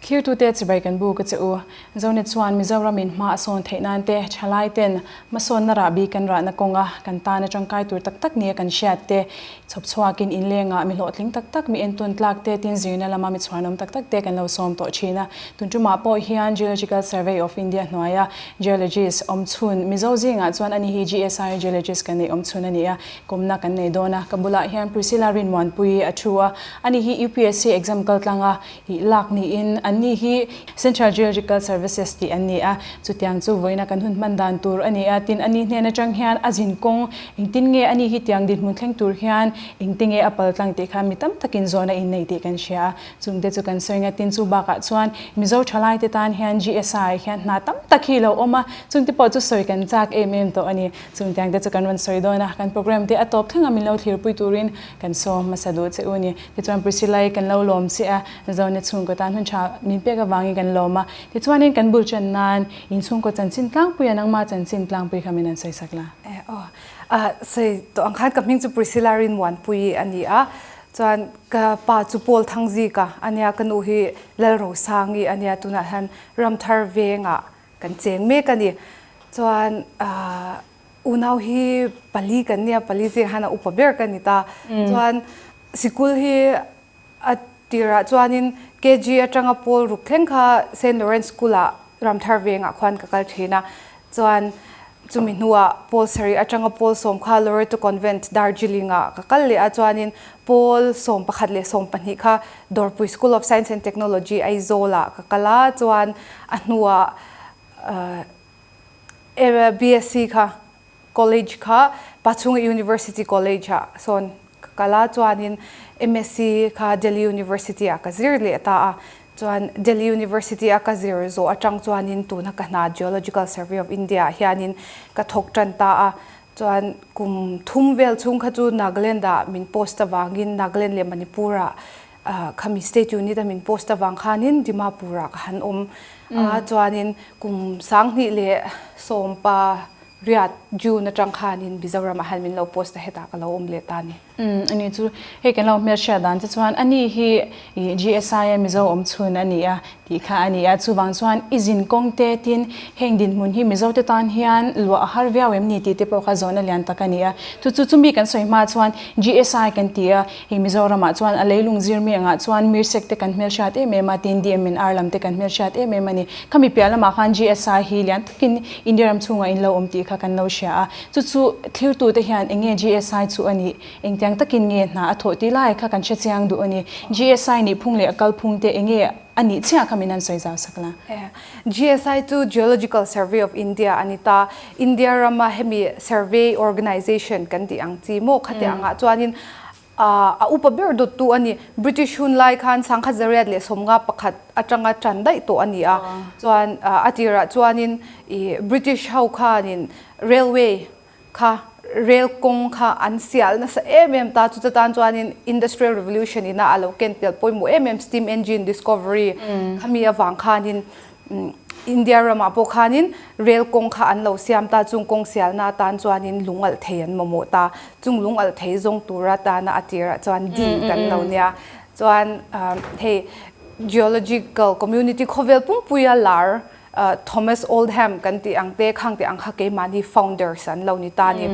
Thlirtute chibai kan buk a che u. Zonet chuan Mizoramin hma a sawn theih nan te, thalai ten hmasawnna rahbi kan rahna kawnga kan tana tangkai tur tak tak nia kan hriat te chhawp chhuakin inlengah mi hlawhtling tak tak, mi entawn tlak te, tin zirna lama mi chhuanawm tak tak te kan lo sawm tawh thin a. Tun tumah pawh hian Geological Survey of India hnuaia Geologist awm chhun Mizo zingah chuan ani hi GSI Geologist kan neih awm chhun a ni a, kawmna kan nei dawn a. Ka bulah hian Priscilla Rinmuanpuii a thu a, ani hi UPSC exam kal tlanga Ih lak niin anni hi Central Geological Services tih an ni a, chutiang chu vawiina kan hun hman dan tur a ni a, tin ani hnen atang hian a zin kawng engtin nge ani hi tiang dinhmun thleng tur hian engte nge a pal tlang tih kha mi tam takin zawhna innei tih kan hria a, chungte chu kan sawi nga tin chu bakah chuan Mizo thalaite tan hian GSI hian hna tam tak hi lo awm a, chungte pawh chu sawi kan chak em em tawh a ni, chungtiangte chu kan rawn sawi dawn a, kan program te a tawp thleng a min lo thlirpui turin kan sawm hmasa duh che u a ni. Tichuan Priscilla-i kan lo lawm che a, Zone chhungkaw tan hun tha min pek avangin kan lawm a. Tichuanin kan bul ṭan nan inchhungkaw chanchin tlangpui a nangma chanchin tlangpui kha min an sawi sak la. Eh aw, ah sawi tawh ang khan ka hming chu Priscilla Rinmuanpuii a ni a, chuan ka pa chu Paul Thangzika a nia, ka nu hi Lalrosangi a nia, tunah hian Ramthar vengah kan cheng mek a ni. Chuan ah unau hi pali kan nia, pali zingah hian a upa ber ka ni ta. Chuan Sikul hi a tirah chuanin KG atanga pawl ruk thleng kha Saint Lawrence School-ah Ramthar vengah khuan ka kal thin a. Chuan chumi hnuah pawl sarih atanga pawl sawm kha Loreto Convent Darjeeling-ah ka kal leh a. Chuanin pawl 11 leh 12 kha Dawrpui School of Science and Technology Aizawl-ah ka kal a. Chuan a hnuah BSc kha College kha Pachhunga University College ah sawn ka kal a, chuanin MSc kha Delhi University ah ka zir leh ta a, chuan Delhi University a ka zir zawh atang chuanin tuna ka hna Geological Survey of India ah hianin ka thawk tan ta a, chuan kum thum vel chhung kha chu Nagaland ah min post avangin Nagaland leh Manipur ah Khami state unit a min post avang khanin Dimapur ah ka han awm a, chuanin kum 2018 June atang khanin Mizoram ah hian min lo post a hetah ka lo awm leh ta a ni. Umm ani chu hei kan lo hmelhriat dan te chuan ani hi ih GSI a Mizo awm chhun a ni a tih kha a ni a, chuvang chuan i zin kawng te tin heng dinhmun hi Mizo te tan hian luah a har viau em ni tih te pawh kha zawhna lian tak a ni a, chu chu chumi kan sawi hma chuan GSI kan ti a, hei Mizoramah chuan a leilung zir mi angah chuan Mirsek te kan hmelhriat em em a tin DMNR lam te kan hmelhriat em em a ni, khami piah lamah khan GSI hi lian takin India ram chhungah in lo awm tih kha kan lo hria a, chu chu thlirtute hian eng nge GSI chu a nih, engtiang takin nge hna a thawh tih lai kha kan hre chiang duh a ni. GSI nih phung leh a kal phung te eng nge a nih chiah kha min han sawi zau sak la. GSI chu Geological Survey of India a ni ta. India rama hemi survey organization kan tih ang chi maw khati angah chuanin A upa ber dawttu a ni. British hun lai khan 1951 atanga tan daih tawh a ni a. Chuan a tirah chuanin ih British ho khanin railway kha rail kawng kha an sial nasa em em ta. Chuta tan chuanin Industrial Revolution ina a lo ken tel pawimawh em em steam engine discovery khami avang khanin India ramah pawh khanin rel kawng kha an lo siam ta, chung kawng sialna atan chuanin lung alh thei an mamawh ta, chung lung alh thei zawng tura tana a tirah chuan din kan lo nia. Chuan hei geological community khawvel pumpuia lar Thomas Oldham kan tih ang te khang tih ang kha keimahni founders an lo ni ta a ni.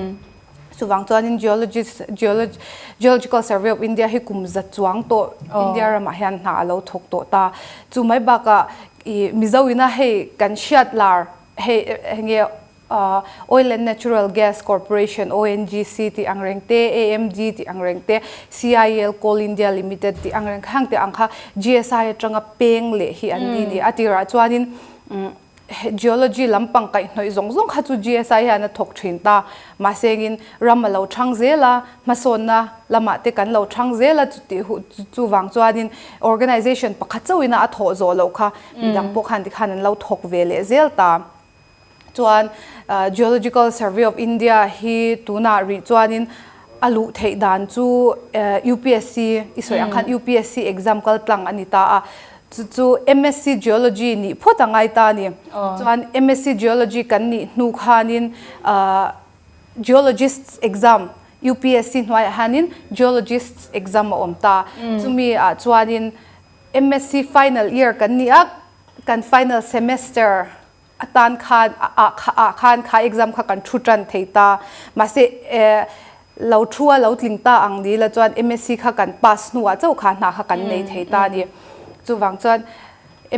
Chuvang chuanin geologist Geological Survey of India hi kum za chuang tawh India ramah hian hna a lo thawk tawh ta. Chu mai bakah ih Mizo ina hei kan hriat lar hei enge Oil and Natural Gas Corporation, ONGC, tih ang reng te, AMD tih ang reng te, CIL, Coal India Limited, tih ang reng khang te ang kha GSI atanga peng leh hi an ni ni. A tirah chuanin Geology lampang kaihhnawih zawng zawng kha chu GSI hian a thawk thin ta. Mahse engin ram a lo thang zel a, hmasawnna lamah te kan lo thang zel a, chutih huh chuvang chuanin organization pakhat chauhin a thawh zawh loh kha midang pawh khan tikhan an lo thawk ve leh zel ta. Chuan Geological Survey of India hi tunah rih chuanin a luh theih dan chu UPSC i sawi ang khan UPSC exam kal tlang a ni ta a. Chu chu MSc Geology nih phawt a ngai ta a ni. Chuan MSc Geology kan nih hnu khanin Geologists exam UPSC hnuaiah hianin Geologists exam a awm ta. Chumi ah chuanin. MSc final year kan ni a, kan final semester atan khan ah ah khan kha exam kha kan thu tan thei ta. Mahse lo thu a lo tling ta ang ni la chuan MSc kha kan pass hnuah chauh kha hna kha kan nei thei ta a ni. Chuvang chuan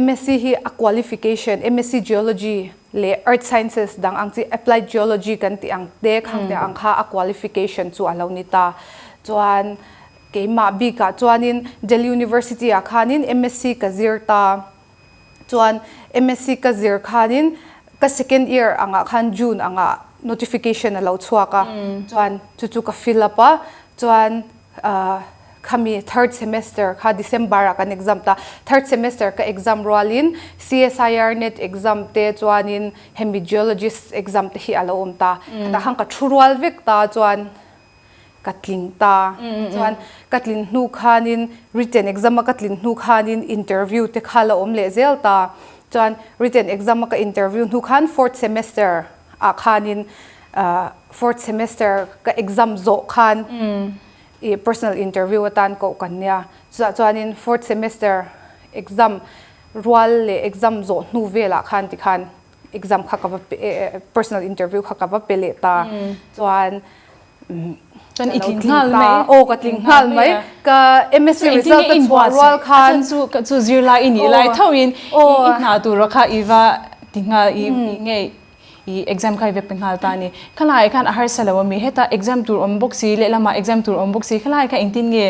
MSc hi a qualification MSc Geology leh Earth Sciences dang ang chi Applied Geology kan tih ang te khang te ang kha a qualification chu a lo ni ta. Chuan keimah bikah chuanin Delhi University ah khanin MSc ka zir ta. Chuan MSc ka zir khanin ka second year angah khan June angah notification a lo chhuak a, chuan chu chu ka fill up a, chuan khami third semester kha December ah kan exam ta, third semester ka exam rualin CSIR net exam te chuanin hemi geologist exam te hi a lo awm ta, khatah khan ka thu rual vek ta chuan ka tling ta. Chuan ka tlin hnu khanin written exam a ka tlin hnu khanin interview te kha la awm leh zel ta. Chuan written exam a ka interview hnu khan fourth semester ah khanin fourth semester ka exam zawh khan i personal interview atan koh kan nia. Chutah chuanin fourth semester exam rual leh exam zawh hnu velah khan tikhan exam kha ka va pe personal interview kha ka va pe leh ta. Chuan Chuan i tling nghal mai. Aw ka tling nghal mai. Ka MSc result ka chhuah rual khan. Chu chu zirlai i nih lai tho in i hna tur kha i va ti nghal i nge i exam kha i va pe nghal ta a ni. Khalai khan a harsa lo a mi heta exam tur awm bawk si lehlamah exam tur awm bawk si khalai kha engtin nge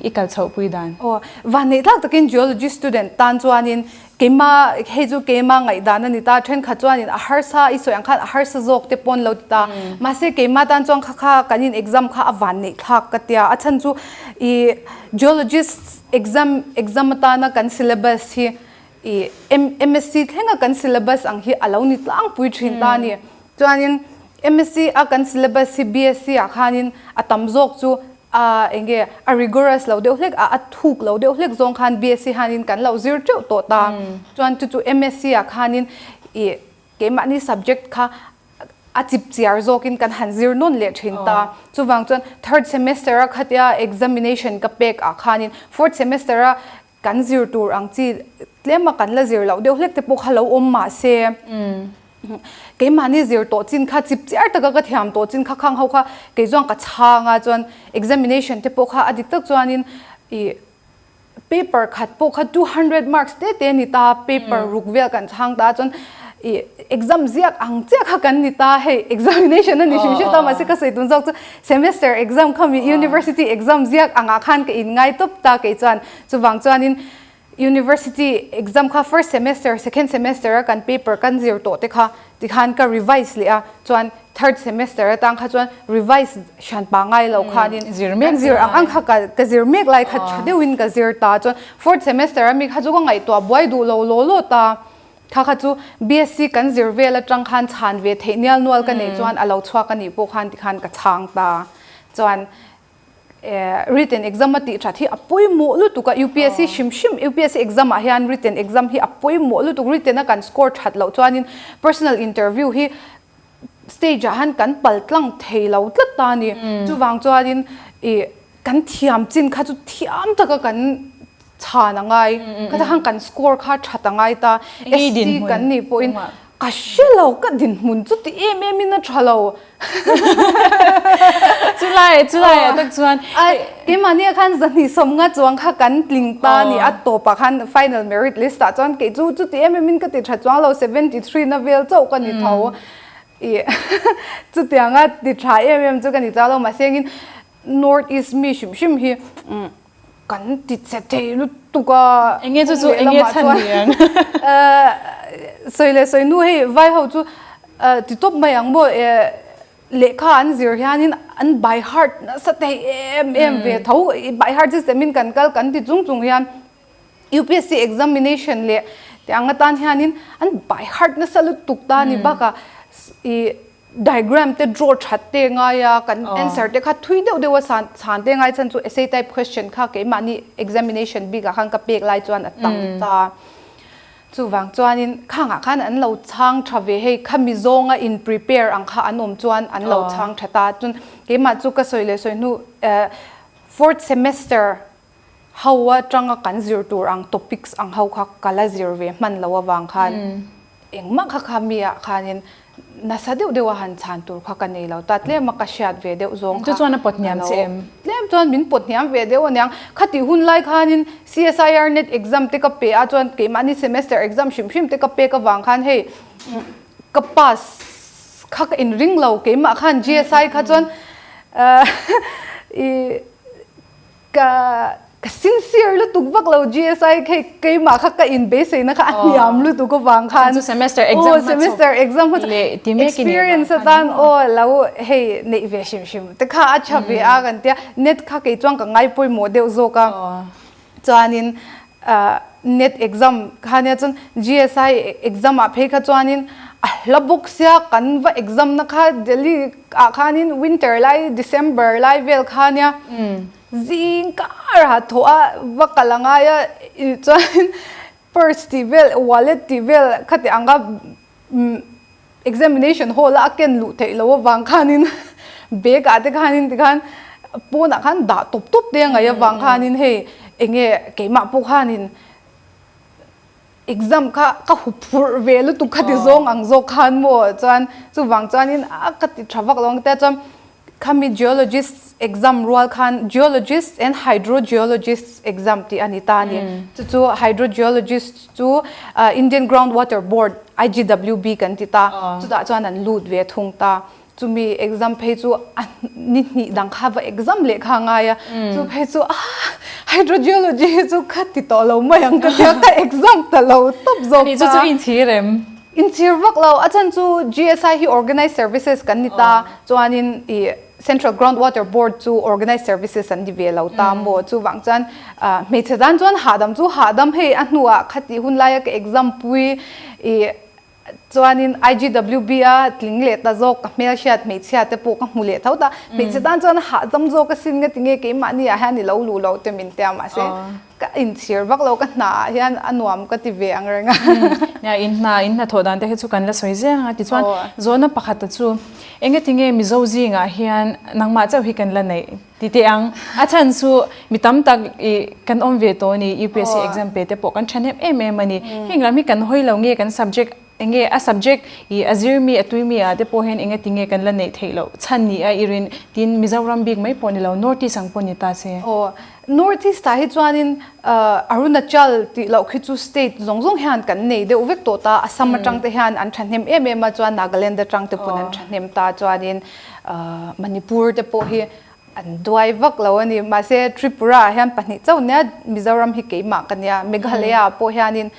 i kal chhoh pui dan? Aw vanneih tlak takin geology student tan chuanin Keimah, hei chu keimah ngaihdan a ni ta, thenkhat chuanin a harsa, i sawi ang khan a harsa zawk te pawn lo ti ta. Mahse keimah tan chuan kha kha kan in exam kha a van neih thlak ka tia. A chhan chu i geologist exam exam atana kan syllabus hi i MSc thlenga kan syllabus ang hi a lo ni tlangpui thin ta a ni. Chuanin MSc a kan syllabus hi BSc ah khanin a tam zawk chu a enge a rigorous lo deuh hlek a, a thuk lo deuh hlek zawng khan BSc hanin kan lo zir teuh tawh ta. Chuan chu chu MSc ah khanin ih keimahni subject kha a chip chiar zawkin kan han zir nawn leh thin ta. Chuvang chuan third semester a khatia examination ka pek ah khanin fourth semester a Kan zir tur ang chi tlema kan la zir loh deuh hlek te pawh kha lo awm mah se, keimahni zir tawh chin kha chip chiar taka ka thiam tawh chin kha khang ho kha kei chuan ka chhang a, chuan examination te pawh kha a dik tak chuanin ih paper khat pawh kha 200 marks te te a ni ta, paper ruk vel kan chhang ta chuan ih exam ziak ang chiah kha kan ni ta, hei examination a ni hrim hrim ta mahse ka sawi tun zawk chu semester exam kha mi university exam ziak angah khan ka inngai tawp ta kei chuan. Chuvang chuanin University exam kha first semester, second semester a kan paper kan zir tawh te kha tikhan ka revise leh a, chuan third semester atang kha chuan revise hran pa ngai lo khanin kan zir ang ang kha ka zir mek lai kha tha deuhin ka zir ta, chuan fourth semester a mi kha chu ka ngaihtuah buai duh lo law law ta, kha kha chu BSc kan zir vel atang khan chhan ve theih nial nual ka neih chuan a lo chhuak a nih pawh khan tikhan ka chhang ta, chuan Written exam a tih that hi a pawimawh lutuk a, UPSC hrim hrim UPSC exam ah hian written exam hi a pawimawh lutuk, written a kan score that loh chuanin personal interview hi stage ah hian kan pal tlang thei lo tlat ta a ni. Chuvang chuanin ih kan thiam chin kha chu thiam taka kan chhan a ngai, khata khan kan score kha that a ngai ta, ST kan nih pawhin ka hre lo, ka dinhmun chu ti em em in a tha lo. Chulai, chulai ah tak chuan. Ai, keimahni ah khan zahnih sawmnga chuang kha kan tling ta a ni, a tawpah khan final merit list ah chuan kei chu chuti em em in ka ti tha chuang lo, 73 na vel chauh ka ni tho. I chutianga ti tha em em chu ka ni chuang lo, mahse engin North East mi hrim hrim hi kan ti che thei lutuk a. Enge chu chu enge chhan ni ang? Sawi leh sawi nu hei vai ho chu ti tawp mai ang maw lehkha an zir hianin an by heart nasa thei em em ve tho by heart system in kan kal kan ti chung chung hian UPSC examination leh tiang atan hianin an by heart nasa lutuk ta ni bakah i Diagram te draw that te ngai a, kan answer te kha thui deuh deuh a san chhan te ngai chhan chu essay type question kha keimahni examination bik ah khan ka pek lai chuan a tam ta. Chuvang chuanin khangah khan an lo chhang tha ve hei khami zawnga in prepare ang kha an awm chuan an lo chhang tha ta. Chuan keimah chu ka sawi leh sawi hnu fourth semester. Ho atanga kan zir tur ang topics ang ho kha ka la zir ve hman lo avang khan engmah kha kha mi ah khanin nasa deuh deuh a han chhan tur kha ka nei lo ta. Tlem a ka hriat ve deuh zawng kha Chu chuan a pawt hniam che em? Tlem chuan min pawt hniam ve deuh aniang. Khati hun lai khanin CSIR net exam te ka pe a chuan keimahni semester exam hrim hrim te ka pek avang khan hei ka pass kha ka inring lo keimah khan GSI kha chuan i Ka ka sincere lutuk vak lo GSI hei keimah kha ka in beiseina kha a hniam lutuk avang khan chu semester exam aw semester exam hma leh ti mek experience atan aw lo hei neih ve hrim hrim te kha a tha ve a kan tia net kha kei chuan ka ngai pawimawh deuh zawk a chuanin net exam kha nia chuan GSI exam ah phei kha chuanin a hla bawk sia kan va exam na kha Delhi ah khanin winter lai December lai vel kha nia zing kar ah thaw a va kal a ngai a chuan purse tih vel wallet tih vel khati anga examination hall a a ken luh theih loh avang khanin bag ah te khanin tikhan pawnah khan dah tawp tawp te a ngaih avang khanin hei enge keimah pawh khanin exam kha ka hup phurh ve lutuk kha ti zawng ang zawk khan maw chuan chuvang chuanin a ka ti tha vak lo ang tia chuan khami geologist exam rual khan geologist and hydrogeologist exam tih a ni ta a ni chu chu hydrogeologist chu Indian Ground Water Board IGWB kan ti ta chutah chuan an lut ve thung ta chumi exam phei chu a ni hnih dang kha va exam leh kha a ngai a chu phei chu a hydrogeology hi chu ka ti tawh lo mai ang ka tia ka exam ta lo tawp zawk ta. Chu chu inchhir em? Inchhir vak lo a chan chu GSI hi organized services kan ni ta chuanin ih Central Ground Water Board chu organized services an ni ve lo ta maw chuvang chuan hmeichhe tan chuan hahdam chu hahdam hei a hnuah khatih hun laia ka exam pui ih Chuanin IGWB a tling leh ta zawk, ka hmelhriat hmeichhia te pawh ka hmu leh tho ta. Hmeichhe tan chuan hahdam zawk asin nga tinge keimahni ah hian i lo luh loh te min tia mahse ka inchhir vak lo ka hna ah hian a nuam ka ti ve ang reng a. Nia in hna in hnathawh dan te hi chu kan la sawi zel ang a tichuan zawhna pakhat a chu engatinge Mizo zingah hian nangmah chauh hi kan la neih Ti teh ang. A chhan chu mi tam tak i kan awm ve tawh a ni, UPSC exam pe te pawh kan thahnem em em a ni. Heng lam hi kan hawi lo nge kan subject enge a subject i a zir mi a tui mi ah te pawh hian enge ti nge kan la neih theih loh chhan ni a i rin tin Mizoram bik mai pawh ni lo North East ang pawh ni ta se. Aw North East ah hi chuanin Arunachal tih loh khi chu state zawng zawng hian kan nei deuh vek tawh ta, Assam atang te hian an thahnem em em a chuan Nagaland atang te pawn an thahnem ta chuanin Manipur te pawh hi an duai vak lo a ni. Mahse Tripura ah hian pahnih chauh nia Mizoram hi keimah ka nia. Meghalaya ah pawh hianin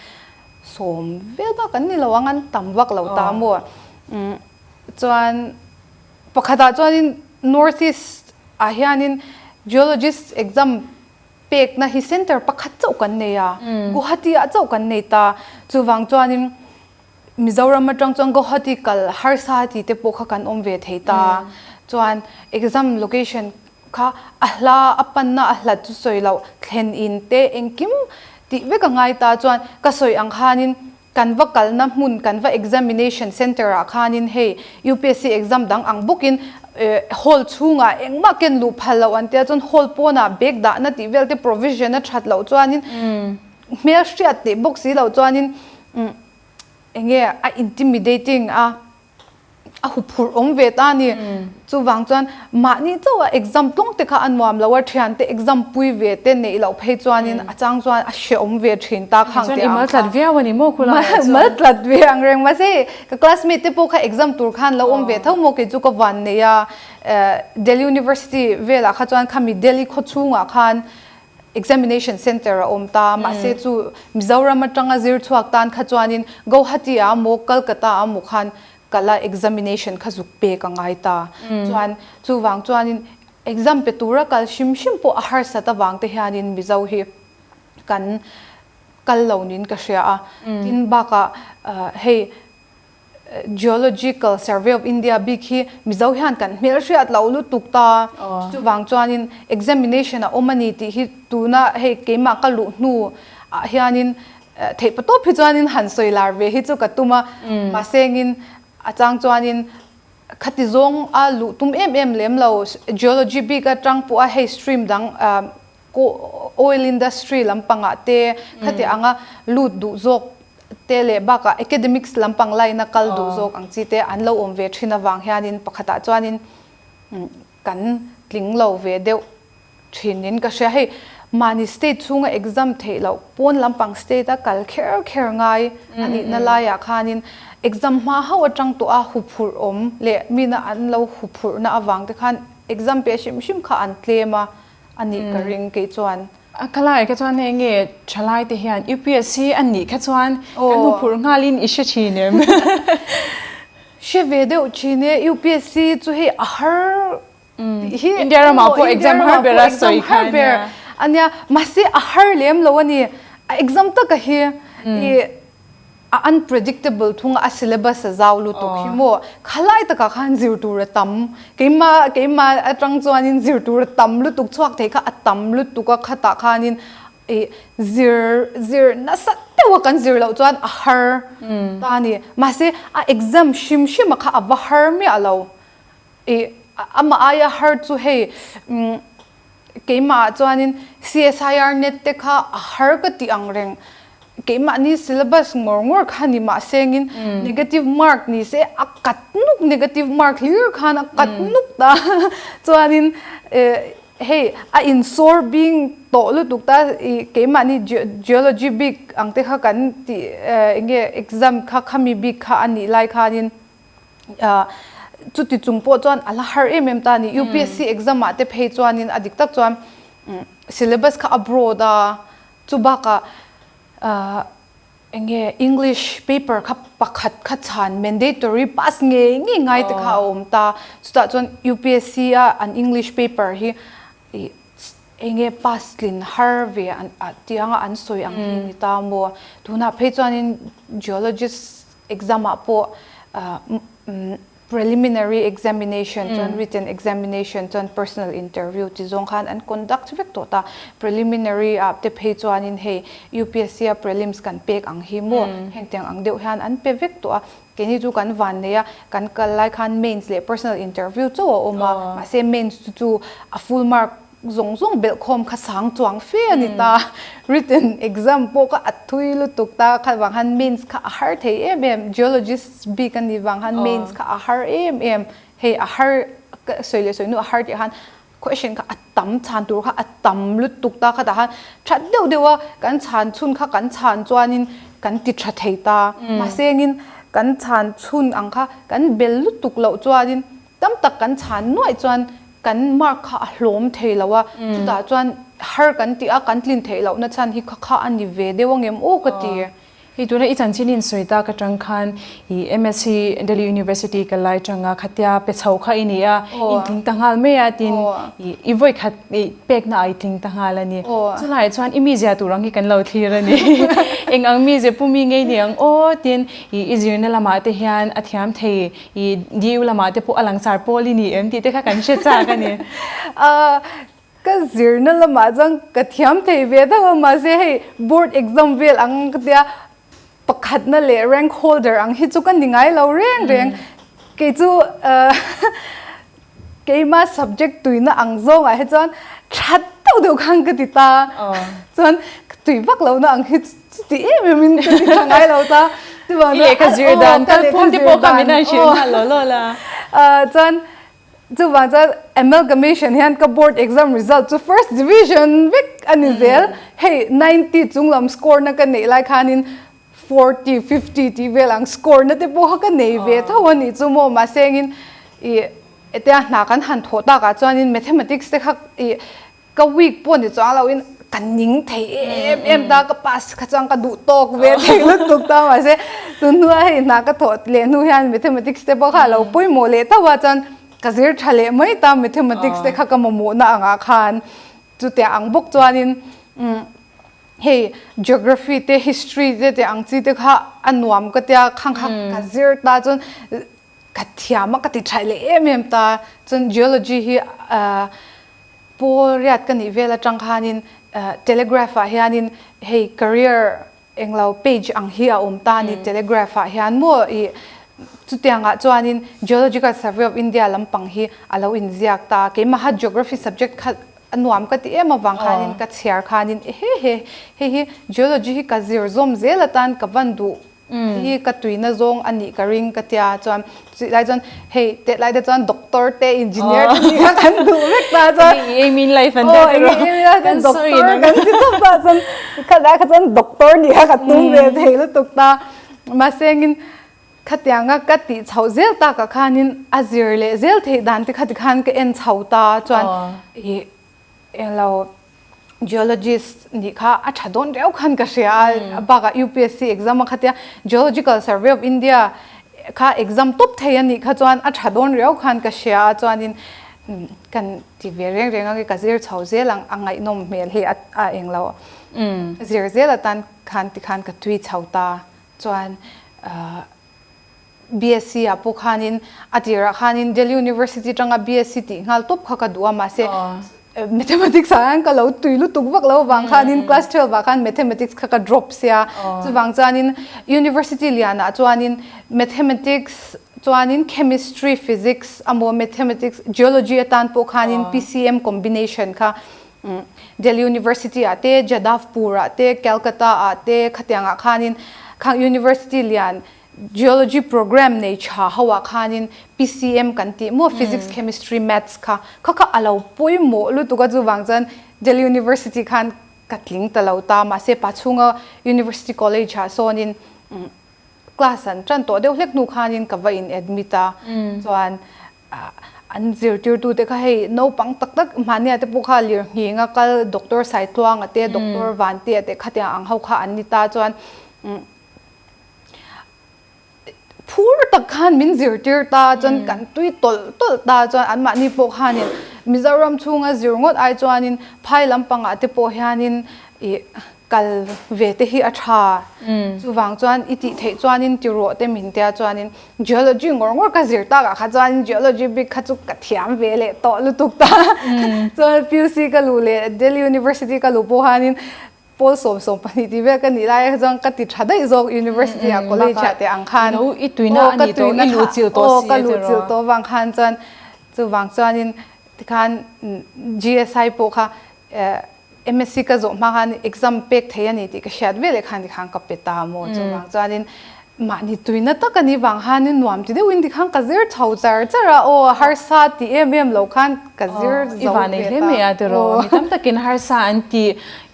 sawm vel bak an ni lo ang an tam vak lo ta maw. Chuan pakhatah chuanin North East ah hianin Geologist exam pekna hi center pakhat chauh kan nei a. Guwahati ah chauh kan nei ta. Chuvang chuanin Mizoram atang chuan Guwahati kal harsa tih te pawh kha kan awm ve thei ta. Chuan exam location kha a hla a panna a hlat chu sawi loh thlen in te engkim tih vek a ngai ta. Chuan ka sawi ang khanin kan va kalna hmun kan va examination center ah khanin hei UPSC exam dang ang bawkin hall chhungah engmah ken luh phal loh an tia chuan hall pawnah bag dahna tih vel te provision a that loh chuanin hmel hriat teh bawk si loh chuanin enge a intimidating a a huphurh awm ve ta a ni. Chuvang chuan mahni chauh a exam tlawng te kha a nuam lo a, thian te exam pui ve te neih loh phei chuanin a chang chuan a hrehawm ve thin ta khang te ang kha. Chuan i mal tlat viau a ni maw khulai ah chuan? Mal tlat ve ang reng mahse ka classmate te pawh kha exam tur khan lo awm ve tho maw kei chu ka van nei a, Delhi University velah kha chuan khami Delhi khawchhungah khan Examination Centre a awm ta, mahse chu Mizoram atanga zir chhuak tan kha chuanin Guwahati ah maw Kolkata ah maw khan kal a examination kha zuk pek a ngai ta. Chuan chuvang chuanin exam pe tura kal hrim hrim pawh a harsat avang te hianin Mizo hi kan kal lo niin ka hria a. Tin bakah hei Geological Survey of India bik hi Mizo hian kan hmelhriat lo lutuk ta. Chuvang chuanin examination a awm a ni tih hi tuna hei keimah ka luh hnu ah hianin theih patawp hi chuanin han sawi lar ve hi chu ka tum a. Mahse engin a chang chuanin khati zawng a luh tum em em lem lo. Geology bik atang pawh a hei stream dang. Oil industry lampangah te khati anga lut duh zawk te leh bakah academics lampang line a kal duh zawk ang chi te an lo awm ve thin avang hianin pakhatah chuanin kan tling lo ve deuh thinin ka hria. Hei mahni state chhunga exam theih loh pawn lampang state a kal kher kher ngai a nihna laiah khanin exam hma hauh atang tawh a huphurh awm leh mina an lo huphurhna avang te khan exam pe hrim hrim kha an tlem a a nih ka ring kei chuan. A ka lai kha chuan hei nge thalai te hian UPSC a nih kha chuan kan hmu phurh nghalin i hre thin em? Hre ve deuh thin e, UPSC chu hei a har tih hi India ramah pawh exam har ber a sawi kha ania. Ania, mahse a har lem lo a ni, a exam taka hi i A unpredictable thung a, a syllabus a zau lutuk hi maw? Khalai takah khan zir tur a tam. Keimah keimah atang chuanin zir tur a tam lutuk, chhuak thei kha a tam lutuk a, khatah khanin ih zir zir nasa deuh a kan zir loh chuan a har ta a ni. Mahse a exam hrim hrim a kha a va har miah lo. Ih amah aia har chu hei umm Keimah ah chuanin CSIR net te kha a har ka tih ang reng. Keimahni syllabus ngawr ngawr kha ni mah sengin negative mark ni se a kat nuk negative mark hlir khan a kat nuk ta. Chuanin hei a insawr bing tawh lutuk ta i keimahni geology bik ang te kha kan tih enge exam kha khami bik kha a nih lai khanin Chuti chung pawh chuan a la har em em ta a ni. UPSC exam ah te phei chuanin a dik tak chuan syllabus kha a broad a, chu bakah eng nge English paper kha pakhat kha chhan mandatory pass ngei ngei ngai te kha a awm ta. Chutah chuan UPSC a an English paper hi ih eng nge pass tlin har ve a tianga an sawi ang hi ni ta maw. Tunah phei chuanin geologist Exam ah pawh preliminary examination chuan written examination chuan personal interview ti zawng khan an conduct vek tawh ta. Preliminary ah te phei chuanin hei UPSC a prelims kan pek ang hi maw hengtiang ang deuh hian an pe vek tawh a. Keini chu kan van nei a, kan kal lai khan mains leh personal interview chauh a awm a, mahse mains chu chu a full mark Zawng zawng belhkhawm kha sang chuang fe a ni ta. Written exam pawh kha a thui lutuk ta. Kha vang khan mains kha a har thei em em. Geologist bik a nih vang khan mains kha a har em em. Hei a har ka sawi leh sawi hnu a har tih khan question kha a tam chhan tur kha a tam lutuk ta. Khatah khan that deuh deuh a kan chhan chhun kha kan chhan chuanin kan ti tha thei ta. Mahse engin kan chhan chhun ang kha kan bel lutuk loh chuanin Tam tak kan chhan nuaih chuan kan mark kha a hlawm thei lo a, chutah chuan har kan tih a, kan tlin theih lohna chhan hi kha kha a ni ve deuh angem aw ka ti. Hei tuna i chanchin in sawi tak atang khan i MSc Delhi University ka lai tanga khatia pe chho kha i ni a, in tling ta nghal mai a tin i vawi khat i pekna ah i tling ta nghal a ni. Chulaiah chuan i mizia tur ang hi kan lo thlir a ni. Eng ang mizia pu mi ngei ni ang aw tin i zirna lamah te hian a thiam thei I DU lamah te pawh a langsar pawl i ni em tih te kha kan hre chak a ni. Ka zirna lamah chuan ka thiam thei ve deuh a, mahse hei board exam vel ang ka tia pakhatna leh rank holder ang hi chu ka ni ngai lo reng reng. Kei chu keima subject tuina ang zawngah hi chuan that deuh deuh khan ka ti ta. Chuan ka tui vak lohna ang hi chuti em em in ka ti tha ngai lo ta. I lehkha zir dan kalphung te pawh kha min han hrilh nghal law law la. Chuan chuvang chuan amalgamation hian ka board exam result chu first division vek a ni zel. Hei 90 chunglam score na ka neih lai khanin 40, 50 tih vel ang score na te pawh kha ka nei ve tho a nih chu maw mahse engin ih hetia hna kan han thawh takah chuanin mathematics te kha ih ka weak pawh ni chuang loin ka ning thei em em ta ka pass kha chuan ka duh tawk ve thei lutuk ta mahse tun hnua hei hna ka thawh leh hnu hian mathematics te pawh kha a lo pawimawh leh tho a chuan ka zir tha leh mai ta mathematics te kha ka mamawhna angah khan chutiang ang bawk chuanin umm Hei geography te history te tih ang chi te kha a nuam ka tia khang kha ka zir ta chuan ka thiam a ka ti thaih leh em em ta chuan geology hi pawl riat ka nih vel atang khanin telegraph ah hianin hei career englo page ang hi a awm ta a ni telegraph ah hian maw ih chutiangah chuanin geological survey of India lampang hi a lo inziak ta keimah kha geography subject kha. a nuam ka ti em avang khanin ka chhiar khanin ehe he hei hi geology hi ka zir zawm zel atan ka van duh hi ka tuina zawng a nih ka ring ka tia chuan chutih lai chuan hei tet lai te chuan doctor te engineer te tih kha kan duh vek ta chuan aw enge aim in life an doctor kan ti tawp ta chuan khalai kha chuan doctor nih kha ka tum ve thei lutuk ta mahse engin Khatianga ka tih chhoh zel takah khanin a zir leh zel theih dan te kha tikhan ka en chho ta chuan ih englo geologist nih kha a tha dawn riau khan ka hria a bakah UPSC exam a khatia Geological Survey of India kha exam tawp thei a nih kha chuan a tha dawn riau khan ka hria a chuanin kan ti ve reng reng ang ka zir chho zel ang a ngaihnawm hmel hi a englo zir zel atan khan tikhan ka tui chho ta. Chuan BSc ah pawh khanin a tirah khanin Delhi University atanga BSc tih nghal tawp kha ka duh a mahse Mathematics ah hian ka lo tui lutuk vak lo avang khanin class 12 ah khan Mathematics kha ka drop sia chuvang chuanin University lianah chuanin Mathematics chuanin Chemistry Physics amaw Mathematics Geology atan pawh khanin PCM combination kha Delhi University ah te, Jadavpur ah te, Calcutta ah te khatiang ah khanin khang University lian Geology program nei tha ho ah khanin PCM kan tih maw Physics, Chemistry, Maths kha kha kha a lo pawimawh lutuk a chuvang chuan Delhi University khan ka tling ta lo ta mahse Pachhunga University College ah sawnin class an tan tawh deuh hlek hnu khanin ka va in admit a chuan An zirtirtute kha hei naupang tak tak mahnia te pawh kha lirnghinga kal Doctor Saitluanga te Doctor Vantea te khatiang ang ho kha an ni ta chuan phur tak khan min zirtir ta chuan kan tui tawlh tawlh ta chuan anmahni pawh khanin Mizoram chhunga zir ngawt ai chuanin phai lampangah te pawh hianin ih kal ve te hi a tha. Chuvang chuan i tih theih chuanin ti rawh te min tia chuanin geology ngawr ngawr ka zir takah kha chuanin geology bik kha chu ka thiam ve leh tawh lutuk ta. Chuan PUC ka luh leh Delhi University ka luh pawh khanin pawl 12 tih vel ka nih lai kha chuan ka ti tha daih zawk university ah college ah te ang khan. I tuina a ni tawh, i luhchilh tawh si a tiraw. Aw ka luhchilh tawh vang khan chuan chuvang chuanin tikhan GSI pawh kha MSc ka zawh hma khan exam pek thei a ni tih ka hriat veleh khan tikhan ka pe ta maw chuvang chuanin mahni tuina tak a nih vang khanin nuam ti deuhin tikhan ka zir chho char char a aw harsa ti em em lo khan ka zir zo ve ta. I van ei hle mai a tiraw mi tam takin harsa an ti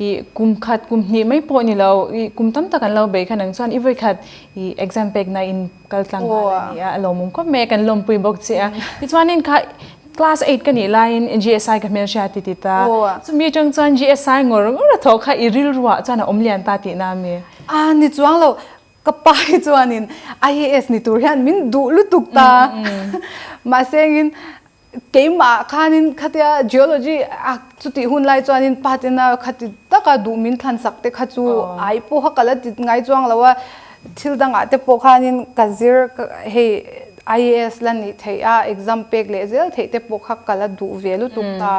i kum khat kum hnih mai pawh ni lo i kum tam tak an lo bei khan ang chuan i vawikhat i exam pekna in kal tlang nghal a ni a a lawmawm khawp mai a kan lawmpui bawk che a tichuanin kha Class 8 ka nih laiin GSI ka hmelhria ti ti ta. Chumi atang chuan GSI ngawr ngawr a thawh kha i rilruah chuan a awm lian ta tihna a mi? A ni chuang lo, ka pa hi chuanin IAS ni tur hian min duh lutuk ta. Mahse engin keimah khanin khatia geology a chutih hun lai chuanin pa tena khati taka duh min thlan sak te kha chu ai pawh kha ka la ti ngai chuang lo a. Thil dangah te pawh khanin ka zir hei IAS la nih theih a, exam pek leh zel theih te pawh kha ka la duh ve lutuk ta.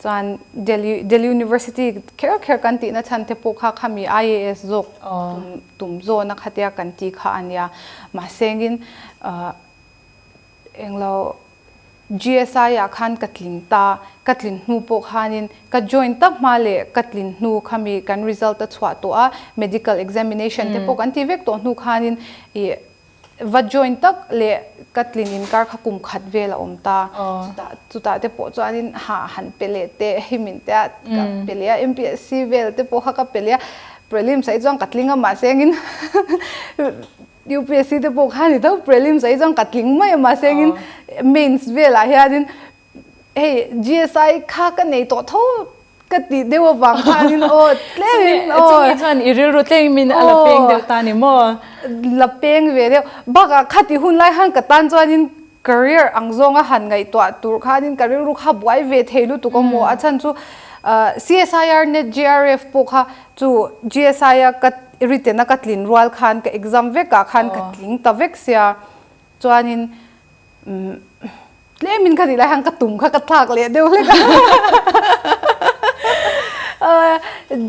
Chuan Delhi Delhi University kher kher kan tihna chhan te pawh kha khami IAS zawk tum tum zawna khatia kan ti kha a nia. Mahse engin englo GSI ah khan ka tlin ta, ka tlin hnu pawh khanin ka join tak hma leh ka tlin hnu khami kan result a chhuah tawh a, medical examination te pawh kan ti vek tawh hnu khanin ih va join tak leh ka tlin inkar kha kum khat vel a awm ta. Chutah chutah te pawh chuanin ha han pe leh teh hi min tia ka pe leh a, MPSC vel te pawh kha ka pe leh a, prelims ah hi chuan ka tling a mahse engin UPSC te pawh kha ni tho prelims ah hi chuan ka tling mai a mahse engin mains velah hianin hei GSI kha ka nei tawh tho ka tih deuh avang khanin aw tlemin aw chumi chuan i rilru tlemin a la peng deuh ta ni maw? La peng ve deuh bakah khati hun lai khan ka tan chuanin career ang zawnga han ngaihtuah tur khanin ka rilru kha buai ve thei lutuk a maw a chhan chu CSIR net JRF pawh kha chu GSI a ka written a ka tlin rual khan ka exam vek ah khan ka tling ta vek sia chuanin tlemin ka tih lai khan ka tum kha ka thlak leh deuh hlek a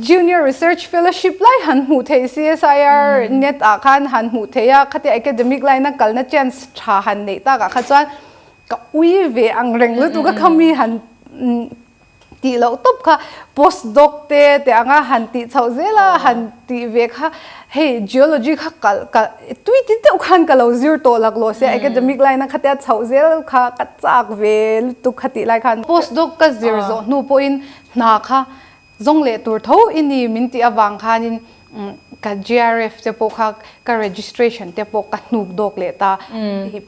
junior research fellowship lai han hmuh theih CSIR net ah khan han hmuh theih a khatia academic line a kalna chance tha han neih tak ah kha chuan ka ui ve ang reng lutuk a khami han. Tih loh tawp kha post doc te tih anga han tih chhoh zel a, han tih ve kha hei geology kha kal kal tui ti deuh khan ka lo zir tawh laklawh sia academic line a khatia chhoh zel kha ka chak ve lutuk kha tih lai khan post doc ka zir zawh hnu pawhin hna kha zawng leh tur tho i ni min tih avang khanin ka JRF te pawh kha ka registration te pawh ka hnuk dawk leh ta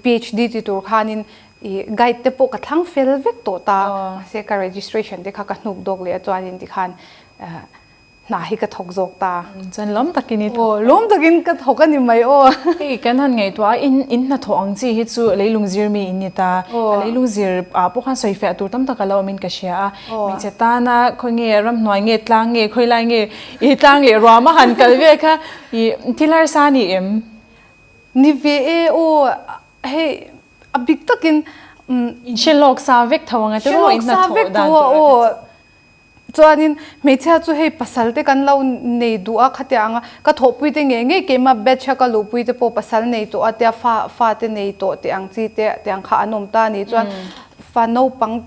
PhD ti tur khanin I guide te pawh ka thlang fel vek tawh ta, mahse ka registration te kha ka hnuk dawk leh a chuanin tikhan hna hi ka thawk zawk ta. Chuan lawm takin i thawk. Aw, lawm takin ka thawk a ni mai aw. Hei kan han ngaihtuah a, in in hnathawh ang chi hi chu leilung zir mi in ni ta. A leilung zir ah pawh khan sawi fiah tur tam tak a lo awmin ka hria a. Hmeichhe tana khawi nge ramhnuai nge tlang nge khawi lai nge i tlang leh ruam a han kal vel kha i thil harsa a ni em? Ni ve e aw, hei A bik takin In hre lawk sa vek tho ang a tiraw in hnathawh dan tur a kha chu. Chuanin hmeichhia chu hei pasal te kan lo nei duh a khatiang anga ka thawhpui te ngei ngei keimah batch a ka luhpui te pawh pasal nei tawh a tia fa fa te nei tawh tih ang chi te tiang kha an awm ta a nih chuan fa naupang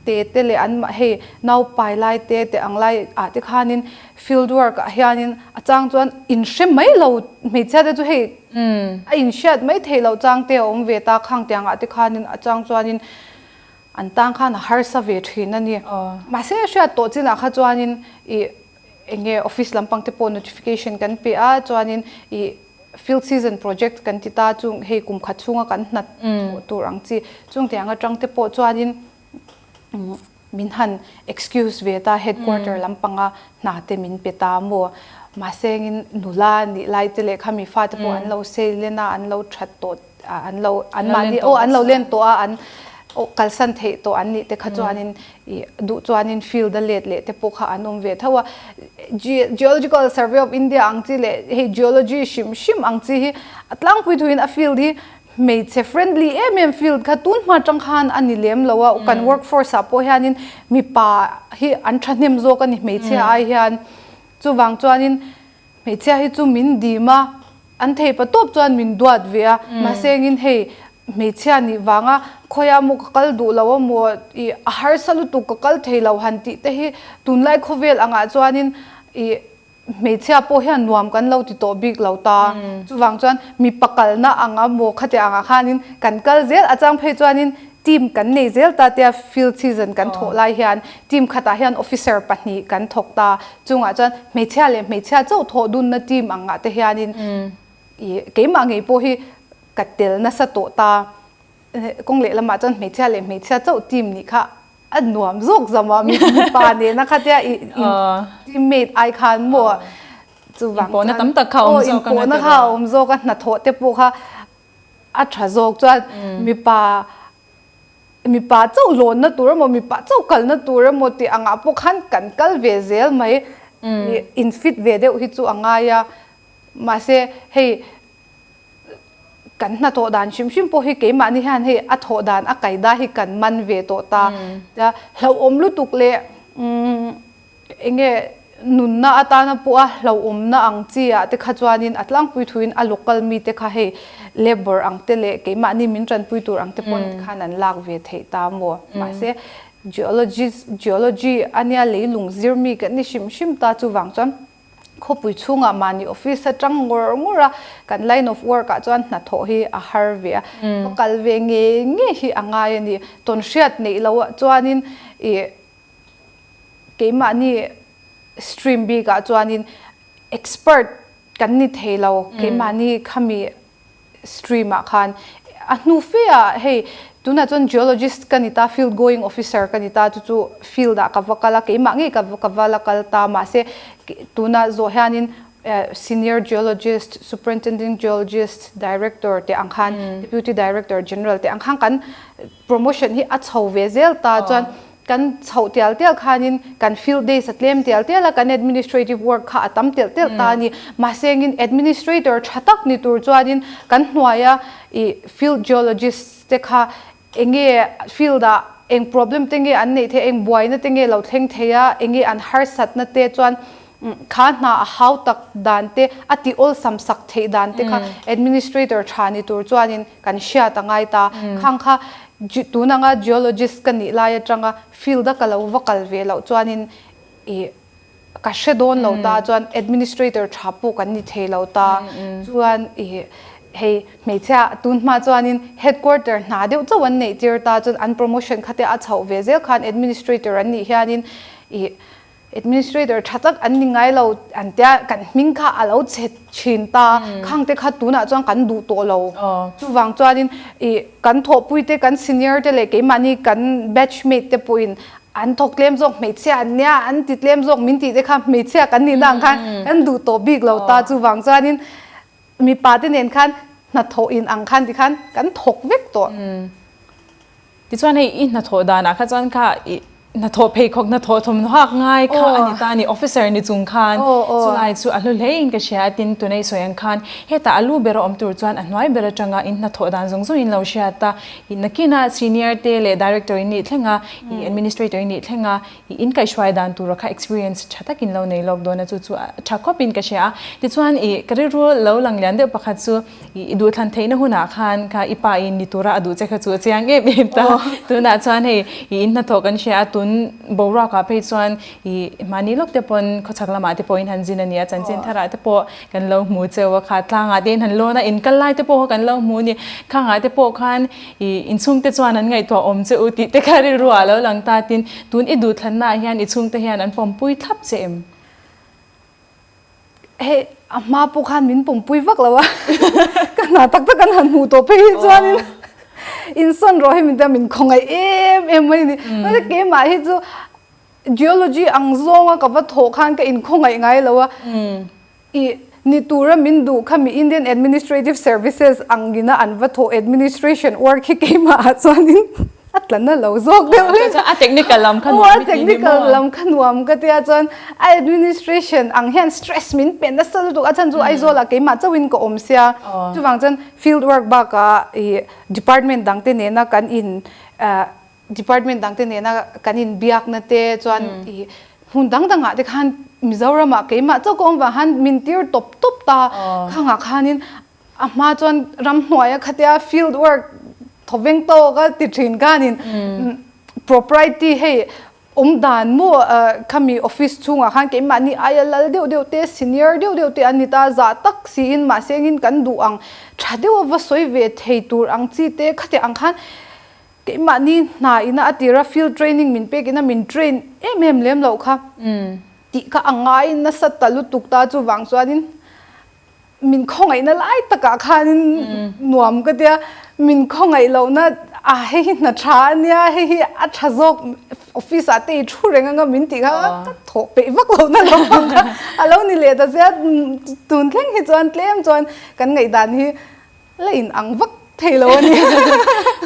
te te leh an hei naupai lai te tih ang lai ah te khanin field work ah hianin a chang chuan in hre mai lo hmeichhia te chu hei A inhriat mai theih loh chang te a awm ve ta, khang tiangah te khanin a chang chuanin an tang khan a harsa ve thin a ni. Mahse a hriat tawh chinah kha chuanin ih eng nge office lampang te pawh notification kan pe a, chuanin ih field season project kan ti ta chung hei kum khat chhunga kan hna thawh tur ang chi chung tiang atang te pawh chuanin Min han excuse ve ta, headquarter lampanga hna te min pe ta maw? Mahsengin nula nih lai te leh khami fate pawh an lo seilen a, an lo that tawh, an lo anmahni aw an lo len tawh a, an kalsan theih tawh an nih te kha chuanin ih duh chuanin field a let leh te pawh kha an awm ve tho a. Geological Survey of India ang chi leh hei geology hrim hrim ang chi hi a tlangpui thuin a field hi Hmeichhe friendly em em field kha tun hma atang khan a ni lem lo a, kan workforce ah pawh hianin mipa hi an thahnem zawk a ni hmeichhia ai hian. Chuvang chuanin hmeichhia hi chu min dim a, an thei pa tawp chuan min duat ve a, mahse engin hei hmeichhia nih vanga khawiah maw ka kal duh lo amaw ih a harsa lutuk ka kal thei lo han tih te hi tunlai khawvel angah chuanin ih Hmeichhia pawh hian nuam kan lo ti tawh bik lo ta. Chuvang chuan mipa kalna ang a maw khatiang angah khanin kan kal zel a chang phei chuanin team kan nei zel ta tia field season kan thawh lai hian team khatah hian officer pahnih kan thawk ta. Chungah chuan hmeichhia leh hmeichhia chauh thawh dunna team angah te hianin ih keimah ngei pawh hi ka tel nasa tawh ta. Kawng lehlamah chuan hmeichhia leh hmeichhia chauh team nih kha a nuam zawk zam a mipa nena khatia i teammate ai khan maw chuvang inpawhna tam tak kha awm zawk a inpawhna kha awm zawk a hnathawh te pawh kha a tha zawk chuan mipa mipa chauh lawnna tur emaw mipa chauh kalna tur emaw tih angah pawh khan kan kal ve zel mai in fit ve deuh hi chu a ngai a mahse hei Kan hnathawh dan hrim hrim pawh hi keimahni hian hei a thawh dan a kaida hi kan man ve tawh ta. Tia hlauhawm lutuk leh eng nge nunna atana pawh a hlauhawmna ang chi ah te kha chuanin a tlangpui thuin a local mite kha hei labour ang te leh keimahni min tanpui tur ang te pawn khan an lak ve theih ta maw. Mahse geologist geology ania leilung zir mi kan ni hrim hrim ta chuvang chuan Khawpui chhungah mahni office atang ngawr ngawr a, kan line of work ah chuan hnathawh hi a har ve a, va kal ve ngei ngei hi a ngai a ni. Tawnhriat neih loh ah chuanin ih keimahni stream bik ah chuanin expert kan ni thei lo, keimahni khami stream ah khan a hnu fe ah hei tunah chuan geologist ka ni ta field going officer ka ni ta chu chu field ah ka va kal a keimah ngei ka ka va la kal ta mahse tunah zawh hianin senior geologist superintending geologist director te ang khan deputy director general te ang khan kan promotion hi a chho ve zel ta chuan Kan chhoh tial tial khanin kan field days a tlem tial tial a, kan administrative work kha a tam telh telh ta a ni. Mahse engin administrator tha tak ni tur chuanin kan hnuaia ih field geologist te kha enge field ah eng problem te nge an neih theih a, eng buaina te nge lo thleng thei a, enge an harsatna te chuan kha hna a hau tak dan te, a tih awlsam sak theih dan te kha administrator tha ni tur chuanin kan hriat a ngai ta. Khang kha. Tun anga geologist ka nih lai atanga field a ka lo va kal ve loh chuanin ih ka hre dawn lo ta chuan administrator tha pawh kan ni thei lo ta chuan ih hei hmeichhia tun hma chuanin headquarter hna deuh chauh an neih tir ta chuan an promotion kha te a chhoh ve zel khan administrator an nih hianin ih Administrator tha tak an ni ngai lo an tia kan hming kha a lo chhe thin ta khang te kha tunah chuan kan duh tawh lo. Chuvang chuanin ih kan thawhpui te kan senior te leh keimahni kan batch mate te pawhin an thawk tlem zawk hmeichhia an nia an ti tlem zawk min tih te kha hmeichhia kan nihna ang khan kan duh tawh bik lo ta chuvang chuanin mipa te nen khan hnathawh in ang khan tikhan kan thawk vek tawh. Tichuan hei i hnathawh danah kha chuan kha i hnathawh pheikhawk hnathawh thawmhnaw hak ngai kha a ni ta a ni, officer ni chung khan chulai chu a hlu hle in ka hria a tin tunei sawi ang khan hetah a lu ber a awm tur chuan a hnuai ber atanga in hnathawh dan zawng zawng in lo hriat a, i nakina senior te leh director in nih thleng a, i administrator in nih thleng a, i in kaihhruai dan tura kha experience tha takin lo nei lawk dawn a chu chu a tha khawp in ka hria a, tichuan i ka rilru lo lang lian deuh pakhat chu I duhthlan theihna hunah khan kha i pa in ni tura a duh che kha chu a chiang em em ta. Tunah chuan hei i in hnathawh kan hria a, tun boruakah phei chuan i mahni lawk te pawn khawchhak lamah te pawh in han zin a ni a, chanchin tharah te pawh kan lo hmu cheu a kha tlangah te in han lawn a, in kal lai te pawh kha kan lo hmu a ni. Khangah te pawh khan i inchhungte chuan an ngaihtuah awm che u tih te kha rilruah a lo lang ta tin tun i duhthlannaah hian i chhungte hian an pawmpui thlap che em? Hei a hma pawh khan min pawmpui vak lo a, ka hna tak tak an han hmuh tawh phei hi chuanin insawn rawh hi min tia min khawngaih em em mai a ni. Mahse keimah hi chu geology ang zawnga ka va thawh khan ka inkhawngaih ngai lo a, ih ni tura min duh kha mi Indian Administrative Services angina an va thawh administration work hi keimah ah chuanin A tlan a lo zawk deuh hlek. Chuan a technical lam kha nuam i ti ni maw? A technical lam kha nuam ka tia chuan a administration ang hian stress min pe nasa lutuk a chhan chu Aizawl ah keimah chauhin ka awm sia. Chuvang chuan field work bakah ih department dang te nena kan in department dang te nena kan in biakna te chuan ih hmun dang dangah te khan Mizoram ah keimah chauh ka awm vang khan min tir tawp tawp ta. Khangah khanin A hma chuan ramhnuaia khatia field work thawveng tawk a ti thin khanin propriety hei awm dan maw khami office chhungah khan keimahni aia lal deuh deuh te senior deuh deuh te an ni ta zah tak siin mahse engin kan duh ang tha deuh a va sawi ve thei tur ang chi te khatiang ang khan keimahni hna ina a tira field training min pek ina min train em em lem loh kha tih kha a ngai nasa ta lutuk ta chuvang chuanin Min khawngaihna lai takah khanin nuam ka tia, min khawngaih lohna a hei hi hna tha a nia, hei hi a tha zawk office ah te i thu reng anga min tih kha ka thawh peih vak lohna lo ang kha a lo ni leh ta sia, tun thleng hi chuan tlem chuan kan ngaihdan hi la in ang vak thei lo a ni.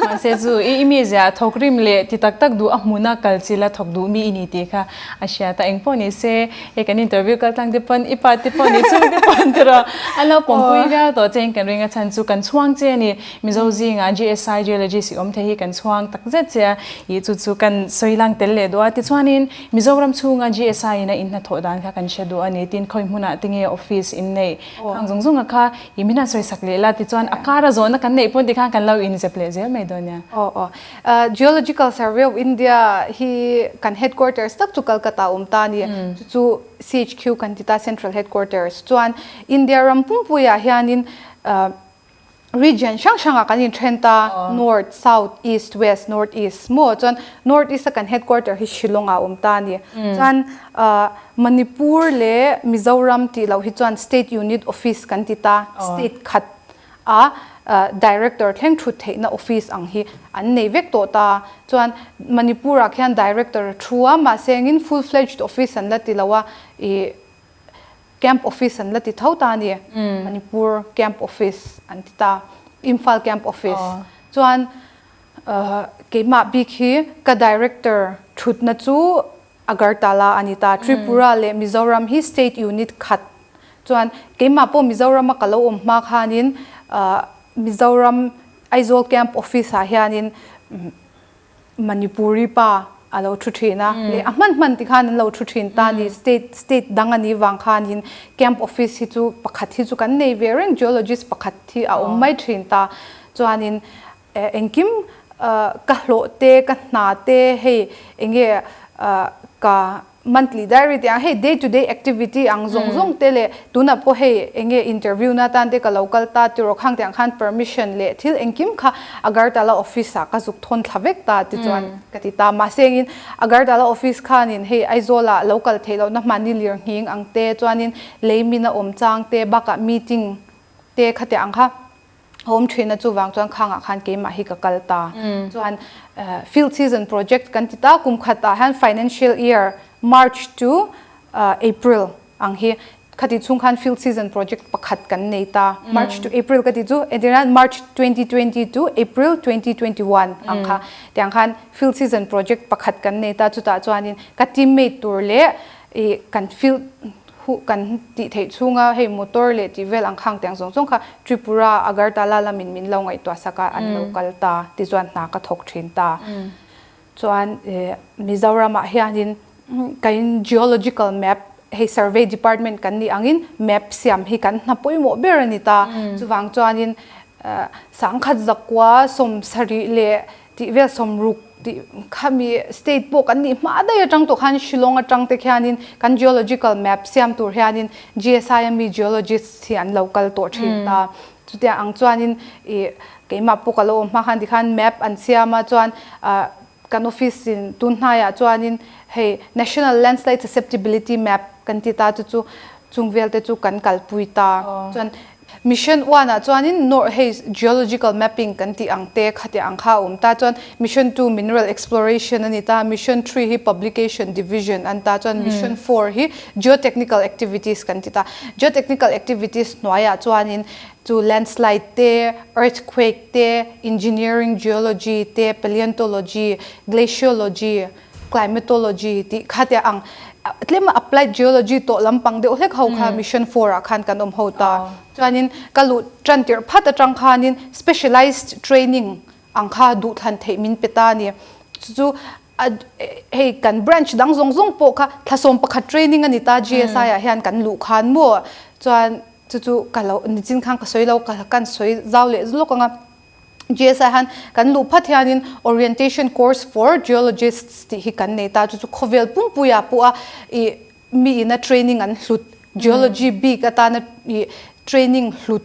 Mahse chu i mizia a thawk rim leh ti tak tak duh a hmuna kal chil a thawk duh mi i ni tih kha a hriat a, engpawh ni se hei kan interview kal tlang te pawn i pa te pawh ni chhung te pawn tiraw a lo pawmpui viau tawh che in kan ring a chhan chu kan chhuang che a ni. Mizo zingah GSI geologist i awm thei hi kan chhuang tak zet che a, ih chu chu kan sawi lang tel leh duh a, tichuanin Mizoram chhunga GSI in a inhnathawh dan kha kan hre duh a ni, tin khawi hmunah tinge office in neih khang zawng zawng a kha I min han sawi sak leh la tichuan a kar a zawhna kan neih pawn tikhan kan lo inzep leh zel mai dawn nia. Aw aw. Geological Survey of India hi kan headquarters tak chu Calcutta awm ta a ni. Chu chu CHQ kan ti ta Central Headquarters. Chuan India ram pumpuiah hianin region hrang hrangah kan inthen ta, North, South, East, West, North East maw chuan North East a kan headquarter hi Shillong ah awm ta a ni. Chuan Manipur leh Mizoram tih loh hi chuan State Unit Office kan ti ta, State khat a Director thleng thut theihna office ang hi an nei vek tawh ta. Chuan Manipur ah khian Director a thu a, mahse engin full fledged office an la ti lo a, ih Camp Office an la ti tho ta a ni, Manipur Camp Office an ti ta, Imphal Camp Office. Chuan keimah bik hi ka Director thutna chu Agartala a ni ta. Tripura leh Mizoram hi state unit khat chuan keimah pawh Mizorama ka lo awm hma khanin Mizoram Aizawl Camp Office ah hianin Manipuri pa a lo thu thin a leh a hman hman ti khan an lo thu thin ta a ni. State state dang a nih vang khanin Camp Office hi chu pakhat hi chu kan nei ve reng geologist pakhat hi a awm mai thin ta. Chuanin engkim. Ka hlawh te, ka hna te hei enge ka monthly diary te ang hei day to day activity ang zawng zawng te leh tunah pawh hei enge interview na tan te ka lo kal ta tiraw khang te ang khan permission leh thil engkim kha Agartala office ah ka zuk thawn thla vek ta tichuan ka ti ta. Mahse engin Agartala office khanin hei Aizawl ah lo kal theih lohna hmani lir nghing ang te chuanin lei min a awm chang te bakah meeting te khati ang kha Home thin a chuvang chuan khangah khan keimah hi ka kal ta. Chuan field season project kan ti ta kum khat ah hian financial year March to April ang hi khati chhung khan field season project pakhat kan nei ta. March to April ka ti chu entirnan March 2020 to April 2021 ang kha tiang khan field season project pakhat kan nei ta chutah chuanin ka teammate tur leh i kan field Huh kan tih theih chhunga hei motor leh tih vel ang khang tiang zawng zawng kha Tripura, Agartala lamin min lo ngaihtuah sak a, an lo kal ta tichuan hna ka thawk thin ta. Chuan Mizoramah hianin kan geological map hei survey department kan nih angin map siam hi kan hna pawimawh ber a ni ta. Chuvang chuanin sangkhat zakua 70 leh tih vel 60 tih khami state pawh kan nih hma daih atang tawh khan Shillong atang te khianin kan geological map siam tur hianin GSI a mi geologists hi an lo kal tawh thin ta. Chutiang ang chuanin ih keimah pawh ka lo awm hma khan tikhan map an siam a chuan ah kan office in tun hnaiah chuanin hei National Landslide Susceptibility Map kan ti ta chu chu chung vel te chu kan kalpui ta. Chuan Mission one ah chuanin North hei geological mapping kan tih ang te khatiang ang kha a awm ta chuan Mission two mineral exploration a ni ta, Mission three hi publication division an ta chuan Mission four hi geotechnical activities kan ti ta. Geotechnical activities hnuaiah chuanin chu landslide te, earthquake te, engineering geology te, paleontology, glaciology, climatology tih kha te ang tlem applied geology tawh lampang deuh hlek ho kha mission four ah khan kan awm ho ta. Chuanin ka luh tan tirh phat atang khanin specialized training ang kha duh thlan theih min pe ta a ni. Chu chu hei kan branch dang zawng zawng pawh kha thlasawm pakhat training a ni ta GSI ah hian kan luh khan maw chuan chu chu ka lo nichin khan ka sawi lo ka kan sawi zau leh lawk ang a. GSI han kan luh phat hianin Orientation Course for Geologists tih hi kan nei ta, chu chu khawvel pumpuia pawh a ih mi ina training an hlut, geology bik atana ih training hlut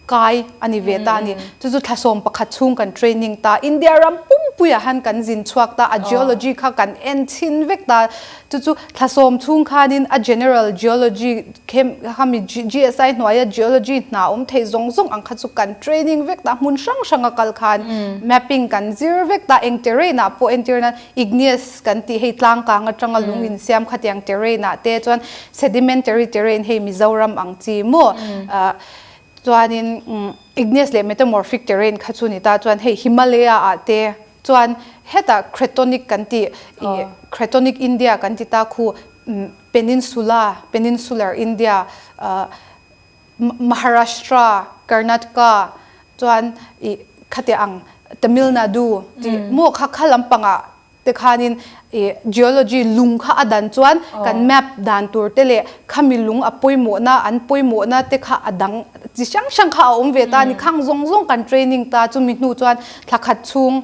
kai a ni ve ta a ni. Chu chu thlasawm pakhat chhung kan training ta, India ram pumpuiah han kan zin chhuak ta, a geology kha kan en chhin vek ta, chu chu thlasawm chhung khanin a general geology Khem khami GSI hnuaia geology hna awm thei zawng zawng ang kha chu kan training vek ta hmun hrang hranga kal khan mapping kan zir vek ta eng terrain ah pawh entir nan igneous kan tih hei tlang kang atanga lung insiam khatiang terrain ah te chuan sedimentary terrain hei Mizoram ang chi maw chuanin igneous leh metamorphic terrain kha chu ni ta chuan hei Himalaya ah te chuan hetah cratonic kan tih ih cratonic India kan ti ta khu Peninsula, Peninsular India, Maharashtra, Karnataka chuan ih khati ang Tamil Nadu tih maw kha kha lampangah te khanin ih geology lung kha a dan chuan kan map dan tur te leh khami lung a pawimawhna an pawimawhna te kha a dang chi hrang hrang kha a awm ve ta a ni. Khang zawng zawng kan training ta chumi hnu chuan thla khat chhung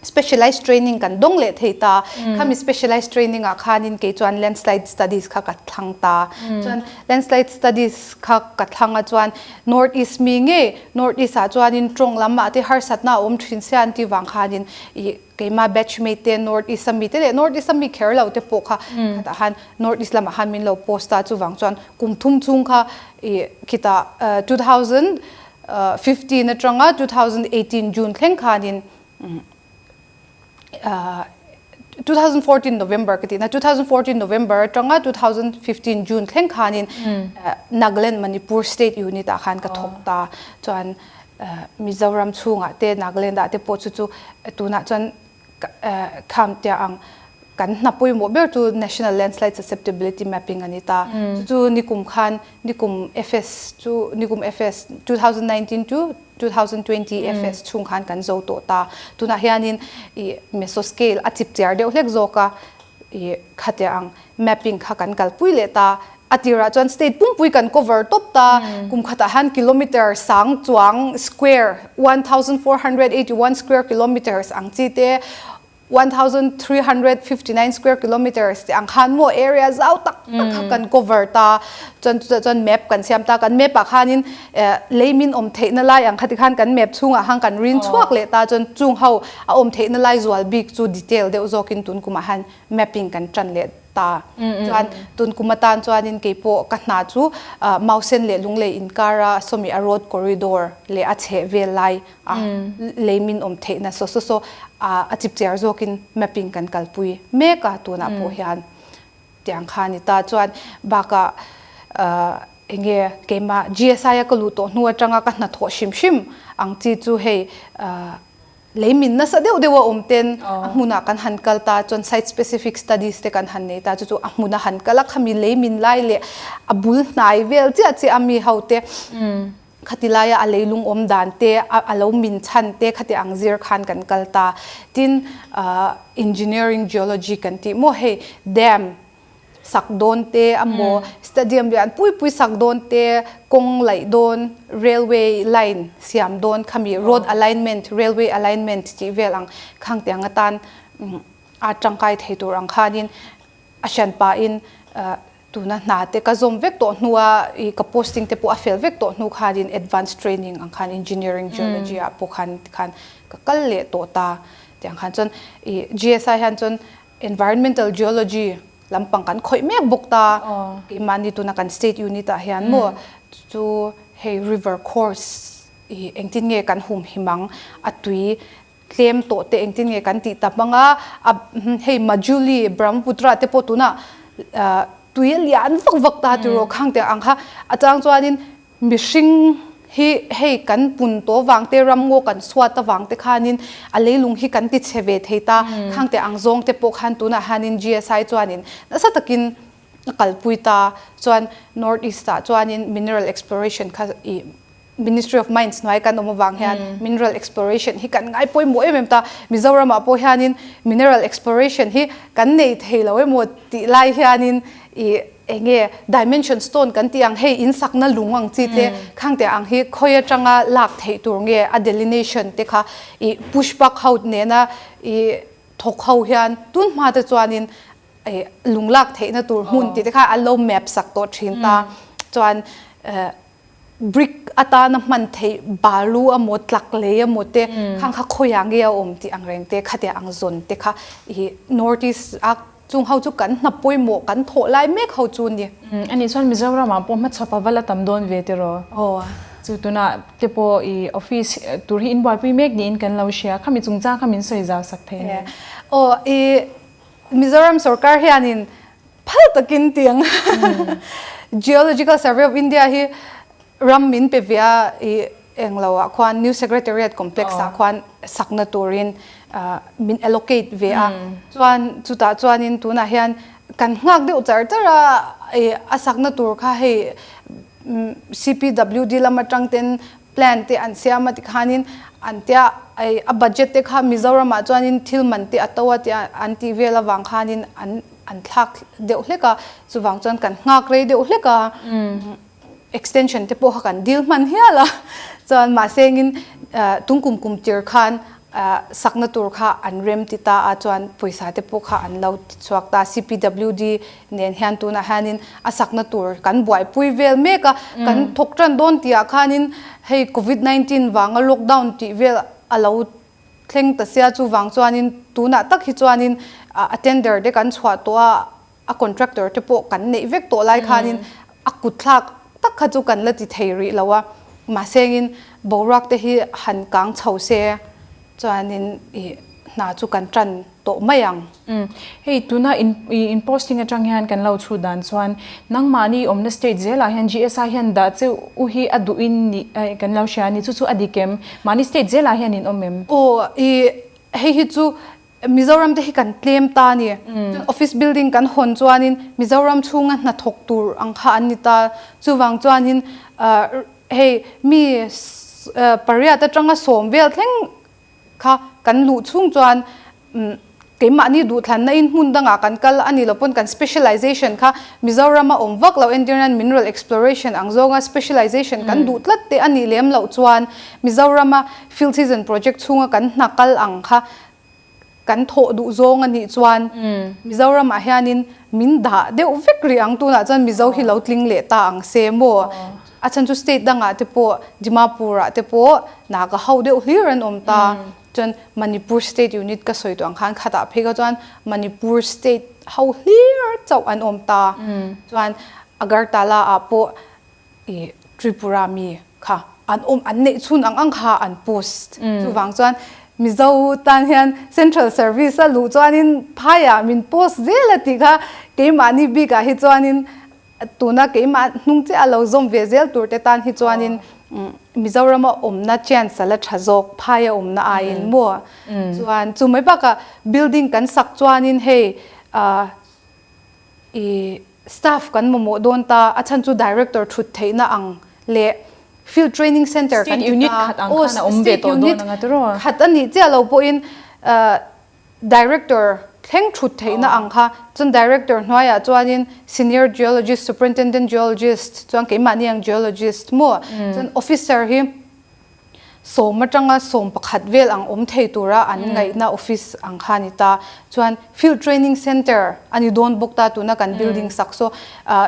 Specialized training kan dawng leh thei ta. Khami specialized training ah khanin kei chuan landslide studies kha ka thlang ta. Chuan landslide studies kha ka thlang a chuan North East mi nge North East ah chuanin tawng lam ah te harsatna a awm thin sia an tih vang khanin ih keima batch mate te North East a mi te leh North East a mi kher lo te pawh kha khatah khan North East lamah khan min lo post ta. Chuvang chuan kum thum chhung kha ih khitah 2015 atanga 2018 June thleng khanin 2014 November ka tihna 2014 November atanga 2015 June thleng khanin Nagaland Manipur State Unit ah khan ka thawk ta chuan Mizoram chhungah te Nagaland ah te pawh chu chu tunah chuan kham tia ang kan hna pawimawh ber chu National Landslide Susceptibility Mapping a ni ta chu chu nikum khan nikum FS chu nikum FS 2019 to 2020 FS chhung khan kan zo tawh ta. Tunah hianin ih mesoscale a chip chiar deuh hlek zawk a, ih khatia ang mapping kha kan kalpui leh ta. A tirah chuan state pumpui kan cover tawp ta, kum khatah hian kilometre sang chuang square, 1481 square kilometres ang chi te, 1359 square kilometres tih ang khan maw area zau tak tak kha kan cover ta. Chuan chutah chuan map kan siam ta, kan map ah khanin lei min awm theihna lai ang kha tikhan kan map chhungah khan kan rin chhuak leh ta, chuan chung ho a awm theihna lai zual bik chu detail deuh zawkin tun kumah hian mapping kan tan leh ta. Chuan tun kum atan chuanin keipawh ka hna chu Mausen leh Lunglei inkara sawmi a road corridor leh a chheh vel lai a lei min awm theihna saw saw saw a chipchiar zawkin mapping kan kalpui mek a tunah pawh hian tiang kha a ni ta. Chuan bakah enge keimah GSI a ka luh tawh hnu atanga ka hnathawh hrim hrim ang chi chu hei Lei min nasa deuh deuh a awm ten a hmunah kan han kal ta chuan site specific studies te kan han nei ta chu chu a hmuna han kal a khami lei min lai leh a bul hnai vel chiah chiah a mi ho te khati laia a leilung awm dan te a lo min chhan te khati ang zir khan kan kal ta tin engineering geology kan tih maw hei dam sak dawn te a maw, stadium lian pui pui sak dawn te, kawng laih dawn, railway line siam dawn khami road alignment, railway alignment tih vel ang khang tiang atan a tangkai thei tur ang khanin a hran pahin tuna hna te ka zawm vek tawh hnua ih ka posting te pawh a fel vek tawh hnu khanin advance training ang khan engineering geology ah pawh khan tikhan ka kal leh tawh ta tiang khan chuan ih GSI hian chuan Environmental Geology lampang kan khawih mek bawk ta, keimahni tuna kan state unit ah hian maw chu hei river course i engtin nge kan humhim ang, a tui tlem tawh te engtin nge kan tih ta hmang a, hei Majuli, Brahmaputra te pawh tunah tui a lian vak vak ta tiraw khang te ang kha a chang chuanin Mihring hi hei kan pun tawh vang te, ramngaw kan suat avang te khanin a leilung hi kan ti chhe ve thei ta. Khang te ang zawng te pawh khan tunah hianin GSI chuanin nasa takin a kalpui ta. Chuan North East ah chuanin mineral exploration kha ih Ministry of Mines hnuai kan awm avang hian mineral exploration hi kan ngai pawimawh em em ta. Mizoramah pawh hianin mineral exploration hi kan nei thei lo emaw tih lai hianin ih Eng nge dimension stone kan tih ang hei in sakna lung ang chi te khang te ang hi khawi atanga lak theih tur nge a delineation te kha ih pushpak ho nena ih thawk ho hian tun hma te chuanin ih lung lak theihna tur hmun tih te kha an lo map sak tawh thin ta chuan Brick atana hman theih balu emaw tlak lei emaw te khang kha khawiah nge a awm tih ang reng te khatia ang zawn te kha ih North East a chung ho chu kan hna pawimawh kan thawh lai mek ho chu ni. Anih chuan Mizoram ah pawh hmachhawp a va la tam dawn ve tiraw? Aw. Chu tunah te pawh ih office tur hi inbuaipui mek niin kan lo hria khami chungchang kha min sawi zau sak thei nen. Aw ih Mizoram sorkar hianin Phal takin tiang Geological Survey of India hi ram min pe ve a i englo ah khuan New Secretariat Complex ah khuan sakna turin min allocate ve a. Chuan chutah chuanin tunah hian kan nghak deuh char char a i a sakna tur kha hei CPWD lam atang ten plan te an siam a tikhanin an tia a budget te kha Mizoram ah chuanin thil man te a to a tia an tih vel avang khanin an an thlak deuh hlek a, chuvang chuan kan nghak rei deuh hlek a, extension te pawh kha kan dil hman hial a, chuan mahse engin tung kum kum tir khan sakna tur kha an rem ti ta a, chuan pawisa te pawh kha an lo ti chhuak ta, CPWD nen hian tunah hianin a sakna tur kan buaipui vel mek a, kan thawk tan dawn tihah khanin hei covid 19 vanga lockdown tih vel a lo Thleng ta sia chuvang chuanin tunah tak hi chuanin a tender te kan chhuah tawh a, a contractor te pawh kan neih vek tawh lai khanin a kut thlak tak kha chu kan la ti thei rih lo a, mahsengin boruak te hi han kang chho se chuanin ih hna chu kan tan tawh mai ang. Umm hei tuna in in posting atang hian kan lo chhut dan chuan nangmahni awmna state zelah hian GSI hian dah che u hi a duh in nih kan lo hria a ni chu chu a dik em? Mahni state zelah hian in awm em? Aw i hei hi chu Mizoram te hi kan tlem ta a ni. Chuan office building kan hawn chuanin Mizoram chhunga hnathawk tur ang kha an ni ta. Chuvang chuanin hei mi pariat atanga sawm vel thleng kha kan luh chhung chuan. Keimahni duhthlanna in hmun dangah kan kal a ni lo pawn kan specialization kha Mizorama awm vak lo entirnan mineral exploration ang zawnga specialization kan duh tlat te a nih lem loh chuan Mizorama field season project chhunga kan hna kal ang kha kan thawh duh zawng a nih chuan Mizoramah hianin min dah deuh vek rih ang tunah chuan Mizo hi lo tling leh ta ang se maw? A chhan chu state dangah te pawh Dimapur ah te pawh Naga ho deuh hlir an awm ta. Chuan Manipur state unit ka sawi tawh ang khan khatah phei kha chuan Manipur state ho hlir chauh an awm ta. Chuan Agartala ah pawh i Tripura mi kha an awm an neih chhun ang ang kha an post. Chuvang chuan Mizo tan hian central service a luh chuanin phaiah min post zel a tih kha keimahni bikah hi chuanin Tuna keimah hnung chiah a lo zawm ve zel tur te tan hi chuanin Mizorama awmna chance a la tha zawk phai a awmna aiin maw? Chuan chu mai bakah building kan sak chuanin hei i staff kan mamawh dawn ta a chhan chu director thut theihna ang leh field training center kan ti ta. Aw state unit khat a nih chiah lo pawhin Director thleng thut theihna ang kha, chuan Director hnuaiah chuanin Senior Geologist, Superintendent Geologist chuan keimahni ang Geologist maw? Chuan Officer hi sawm atanga 11 vel ang awm thei tura an ngaihna office ang kha a ni ta. Chuan Field Training Centre a ni dawn bawk ta tuna kan building sak saw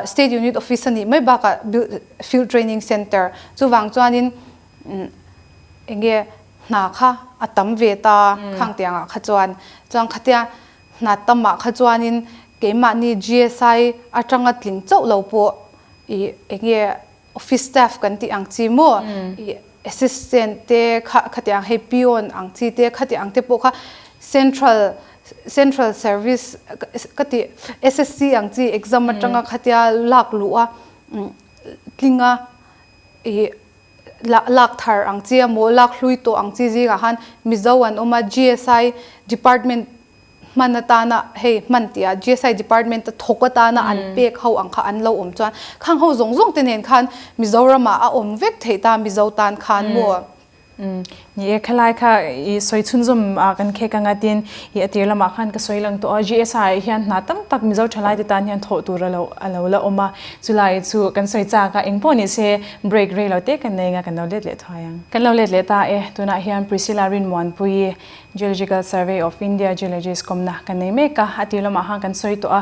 State Unit Office a nih mai bakah Field Training Centre chuvang chuanin enge hna kha a tam ve ta khang tiangah kha chuan chuan khatia hna tamah kha chuanin keimahni GSI atanga tling chauh lo pawh ih enge office staff kan tih ang chi maw ih assistant te kha khatiang hei peon ang chi te khati ang te pawh kha central central service ka tih SSC ang chi exam atanga khatia lak luh a tlinga ih lak thar ang chi emaw lak hlui tawh ang chi zingah khan Mizo an awm a, GSI department hman atana hei hman tih ah GSI department a thawk atana an pek ho ang kha an lo awm chuan khang ho zawng zawng te nen khan Mizoram ah a awm vek theih ta Mizo tan khan maw. Ni e, khalai kha i sawi chhunzawm ah kan khek anga tin i a tir lamah khan ka sawi lang tawh a, GSI ah hian hna tam tak Mizo thalai te tan hian thawh tur a lo a lo la awm a, Chulai chu kan sawi chak a, eng pawh ni se break rei lo te kan nei anga kan lo let leh thuai ang. Kan lo let leh ta e, tunah hian Priscilla Rinmuanpuii, Geological Survey of India Geologist kawmna kan nei mek a, a tir lamah khan kan sawi tawh a,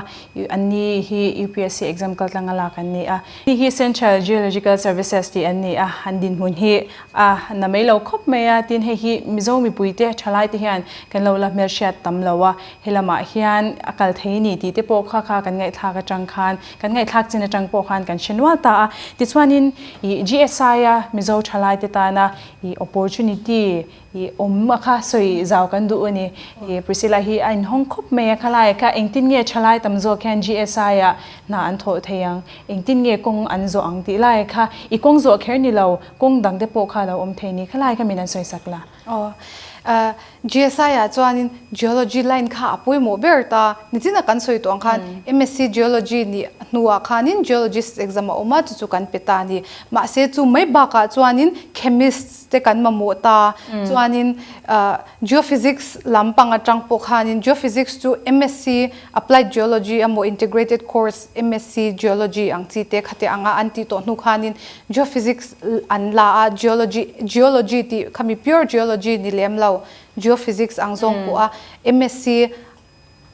anni hi UPSC exam kal tlanga lak an ni a. Ni hi Central Geological Services tih an ni a, an dinhmun hi a na mai lo khawp mai a, tin hei hi Mizo mipuite thalaite hian kan lo la hmelhriat tam lo a, He lamah hian a kal thei ni tih te pawh kha kha kan ngaihthlak atang khan, kan ngaihthlak chin atang pawh khan kan hre nual ta a. Tichuanin ih GSI a Mizo thalai te tana ih opportunity ih awm a kha sawi zau kan duh a ni. Ih Priscilla hi a inhawng khawp mai a, khalai kha engtin nge thalai tam zawk hian GSI ah hna an thawh thei ang, engtin nge kawng an zawh ang tih lai kha i kawng zawh kher ni lo, kawng dang te pawh kha a lo awm thei ni, khalai kha min an sawi sak la. Aw. GSI ah chuanin Geology line kha a pawimawh ber ta. Nichina kan sawi tawh ang khan MSc Geology nih hnuah khanin Geologist exam a awm a, chu chu kan pe ta a ni. Mahse chu mai bakah chuanin Chemists te kan mamawh ta. Chuanin Geophysics lampang atang pawh khanin Geophysics chu MSc Applied Geology emaw Integrated Course MSc Geology ang chi te khate anga an tih tawh hnu khanin Geophysics an la a, Geology Geology tih khami pure Geology ni lem lo Geophysics ang zawng pawh a MSc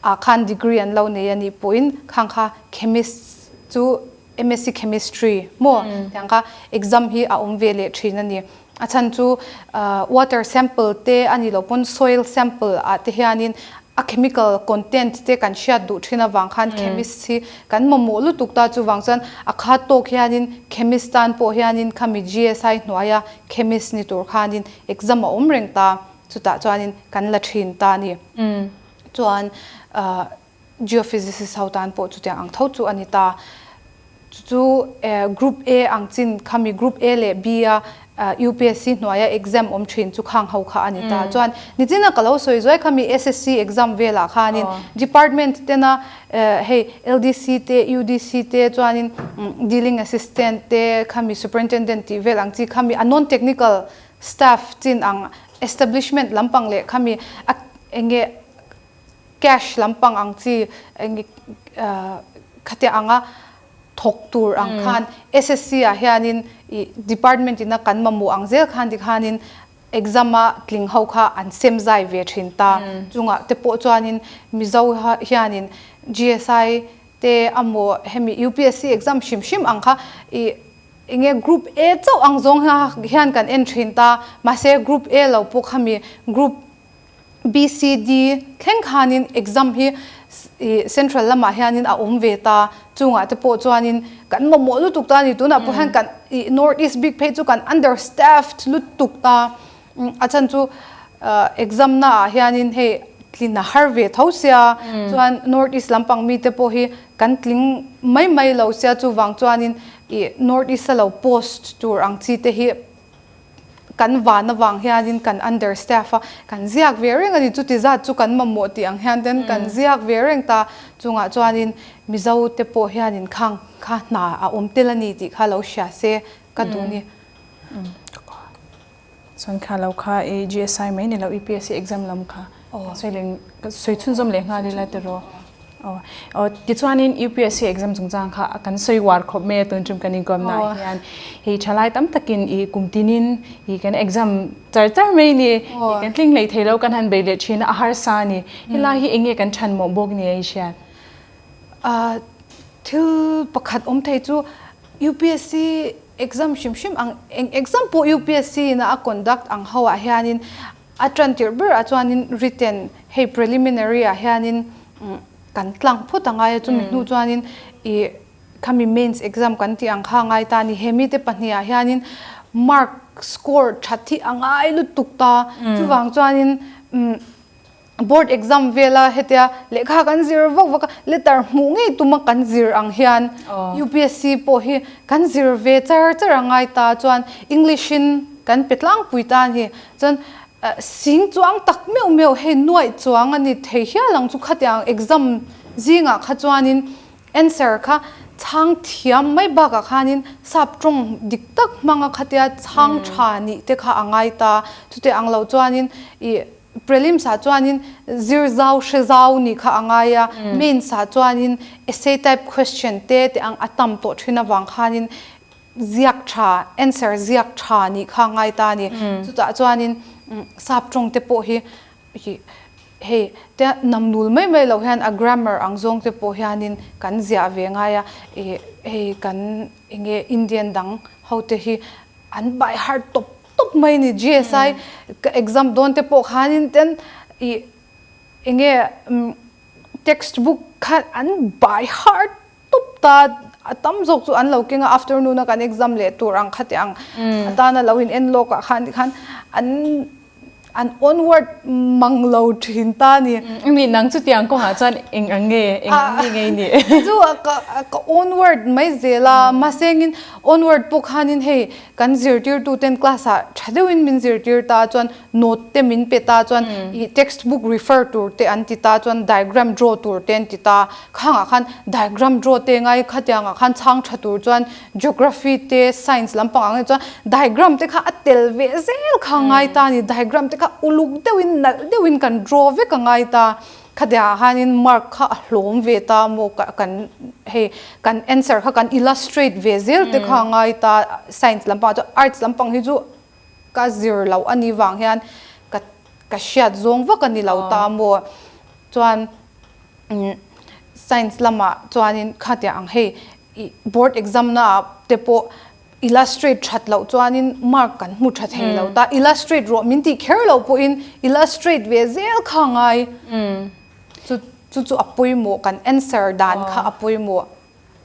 ah khan degree an lo nei a nih pawhin khang kha Chemist chu MSc Chemistry maw tiang kha exam hi a awm ve leh thin a ni. A chhan chu water sample te a nih loh pawn soil sample ah te hianin a chemical content te kan hriat duh thin avang khan chemist hi kan mamawh lutuk ta chuvang chuan a khat tawk hianin chemist tan pawh hianin khami GSI hnuaia chemist ni tur khanin exam a awm reng ta chutah chuanin kan la thin ta a ni. Chuan Geophysicist ho tan pawh chutiang ang tho chu a ni ta. Chu chu Group A ang chin khami Group A leh B a UPSC hnuaia exam awm thin chu khang ho kha a ni ta. Chuan nichina ka lo sawi zuai khami SSC exam velah khanin department tena hei LDC te UDC te chuanin dealing assistant te khami superintendent tih vel ang chi khami a non technical staff chin ang establishment lampang leh khami a enge. cash lampang ang chi eng khatia anga thawk tur ang khan SSC ah hianin ih department ina kan mamawh ang zel khan tikhanin exam a tling ho kha an sem zai ve thin ta. Chungah te pawh chuanin Mizo hianin GSI te amaw hemi UPSC exam hrim hrim ang kha ih enge group A chauh ang zawng hian kan en thin ta. Mahse group A lo pawh khami group BCD thleng khanin exam hi ih central lamah hianin a awm ve ta. Chungah te pawh chuanin kan mamawh lutuk ta a ni. Tunah pawh hian kan ih North East bik phei chu kan understaffed lutuk ta. A chhan chu exam naah hianin hei tlin a har ve tho sia. Chuan North East lampang mite pawh hi kan tling mai mai lo sia. Chuvang chuanin ih North East a lo post tur ang chi te hi kan van avang hianin kan understaff a, kan ziak ve reng a ni. Chuti zat chu kan mamawh tih ang hian ten kan ziak ve reng ta. Chungah chuanin Mizo te pawh hianin khang kha hna a awm tel a ni tih kha lo hria se ka duh ni. Chuan kha lo kha i GSI mai ni lo UPSC exam lam kha sawi leh sawi chhunzawm leh nghal ila tiraw. Aw tichuanin UPSC exam chungchang kha kan sawi uar khawp mai a tun tum kan inkawmna ah hian hei thalai tam takin i kum tinin i kan exam char char mai ni kan tling hlei thei lo kan han bei leh thin a a harsa a ni. Helai hi eng nge kan than mawh bawk ni a i hriat? Thil pakhat awm thei chu UPSC exam hrim hrim ang eng exam pawh UPSC in a conduct ang ho ah hianin a tan tirh ber ah chuanin written hei preliminary ah hianin kan tlang phawt a ngai a chumi hnu chuanin ih khami mains exam kan tih ang kha a ngai ta a ni he mite pahnih ah hianin mark score that hi a ngai lutuk ta chuvang chuanin Board exam vela hetia lehkha kan zir vak vak a, letter hmuh ngei tuma kan zir ang hian UPSC pawh hi kan zir ve char char a ngai ta chuan English in kan pe tlangpui ta a ni. Chuan sing chuang tak meuh meuh hei nuaih chuang a ni thei hial ang chu khatiang exam zingah kha chuanin answer kha chhang thiam mai bakah khanin sap tawng dik tak hmanga khatia chhang tha nih te kha a ngai ta. Chutiang ang lo chuanin ih Prelims ah chuanin zir zau hre zau nih kha a ngai a, mains ah chuanin essay type question te te ang a tam tawh thin avang khanin ziak tha, answer ziak tha nih kha a ngai ta a ni. Chutah chuanin sap tawng te pawh hi hei te namnul mai mai loh hian a grammar ang zawng te pawh hianin kan ziah ve ngai a, hei kan enge Indian dang ho te hi an by heart tawp tawp mai ni GSI ka exam dawn te pawh khanin ten ih enge text book kha an by heart tawp ta a tam zawk chu an lo keng a afternoon a kan exam leh tur ang kha tih ang atana lo in en lawk ah khan tikhan an an onward mang lo thin ta ni. Ni nang chu tiang kawngah chuan eng ang nge eng ang nge ngei ni. Chu ka onward mai zel a mahsengin onward pawh khanin hei kan zirtirtu ten class ah tha deuhin min zirtir ta chuan note te min pe ta chuan ih text book refer tur te an ti ta chuan diagram draw tur te an ti ta khangah khan diagram draw te ngai khatiangah khan chhang tha tur chuan Geography te science lampang ang chuan diagram te kha a tel ve zel kha a ngai ta a ni. Diagram te kha uluk deuhin nalh deuhin kan draw vek a ngai ta. Khatiangah khanin mark kha a hlawm ve ta maw kan hei kan answer kha kan illustrate ve zel te kha a ngai ta. Science lampangah chuan arts lampang hi chu ka zir loh a nih vang hian ka ka hriat zawng vak a ni lo ta maw. Chuan science lamah chuanin khatiang ang hei I board exam na ah te pawh illustrate that loh chuanin mark kan hmu tha thei lo ta, illustrate rawh min tih kher loh pawhin illustrate ve zel kha a ngai. Chu chu chu a pawimawh kan answer dan kha a pawimawh.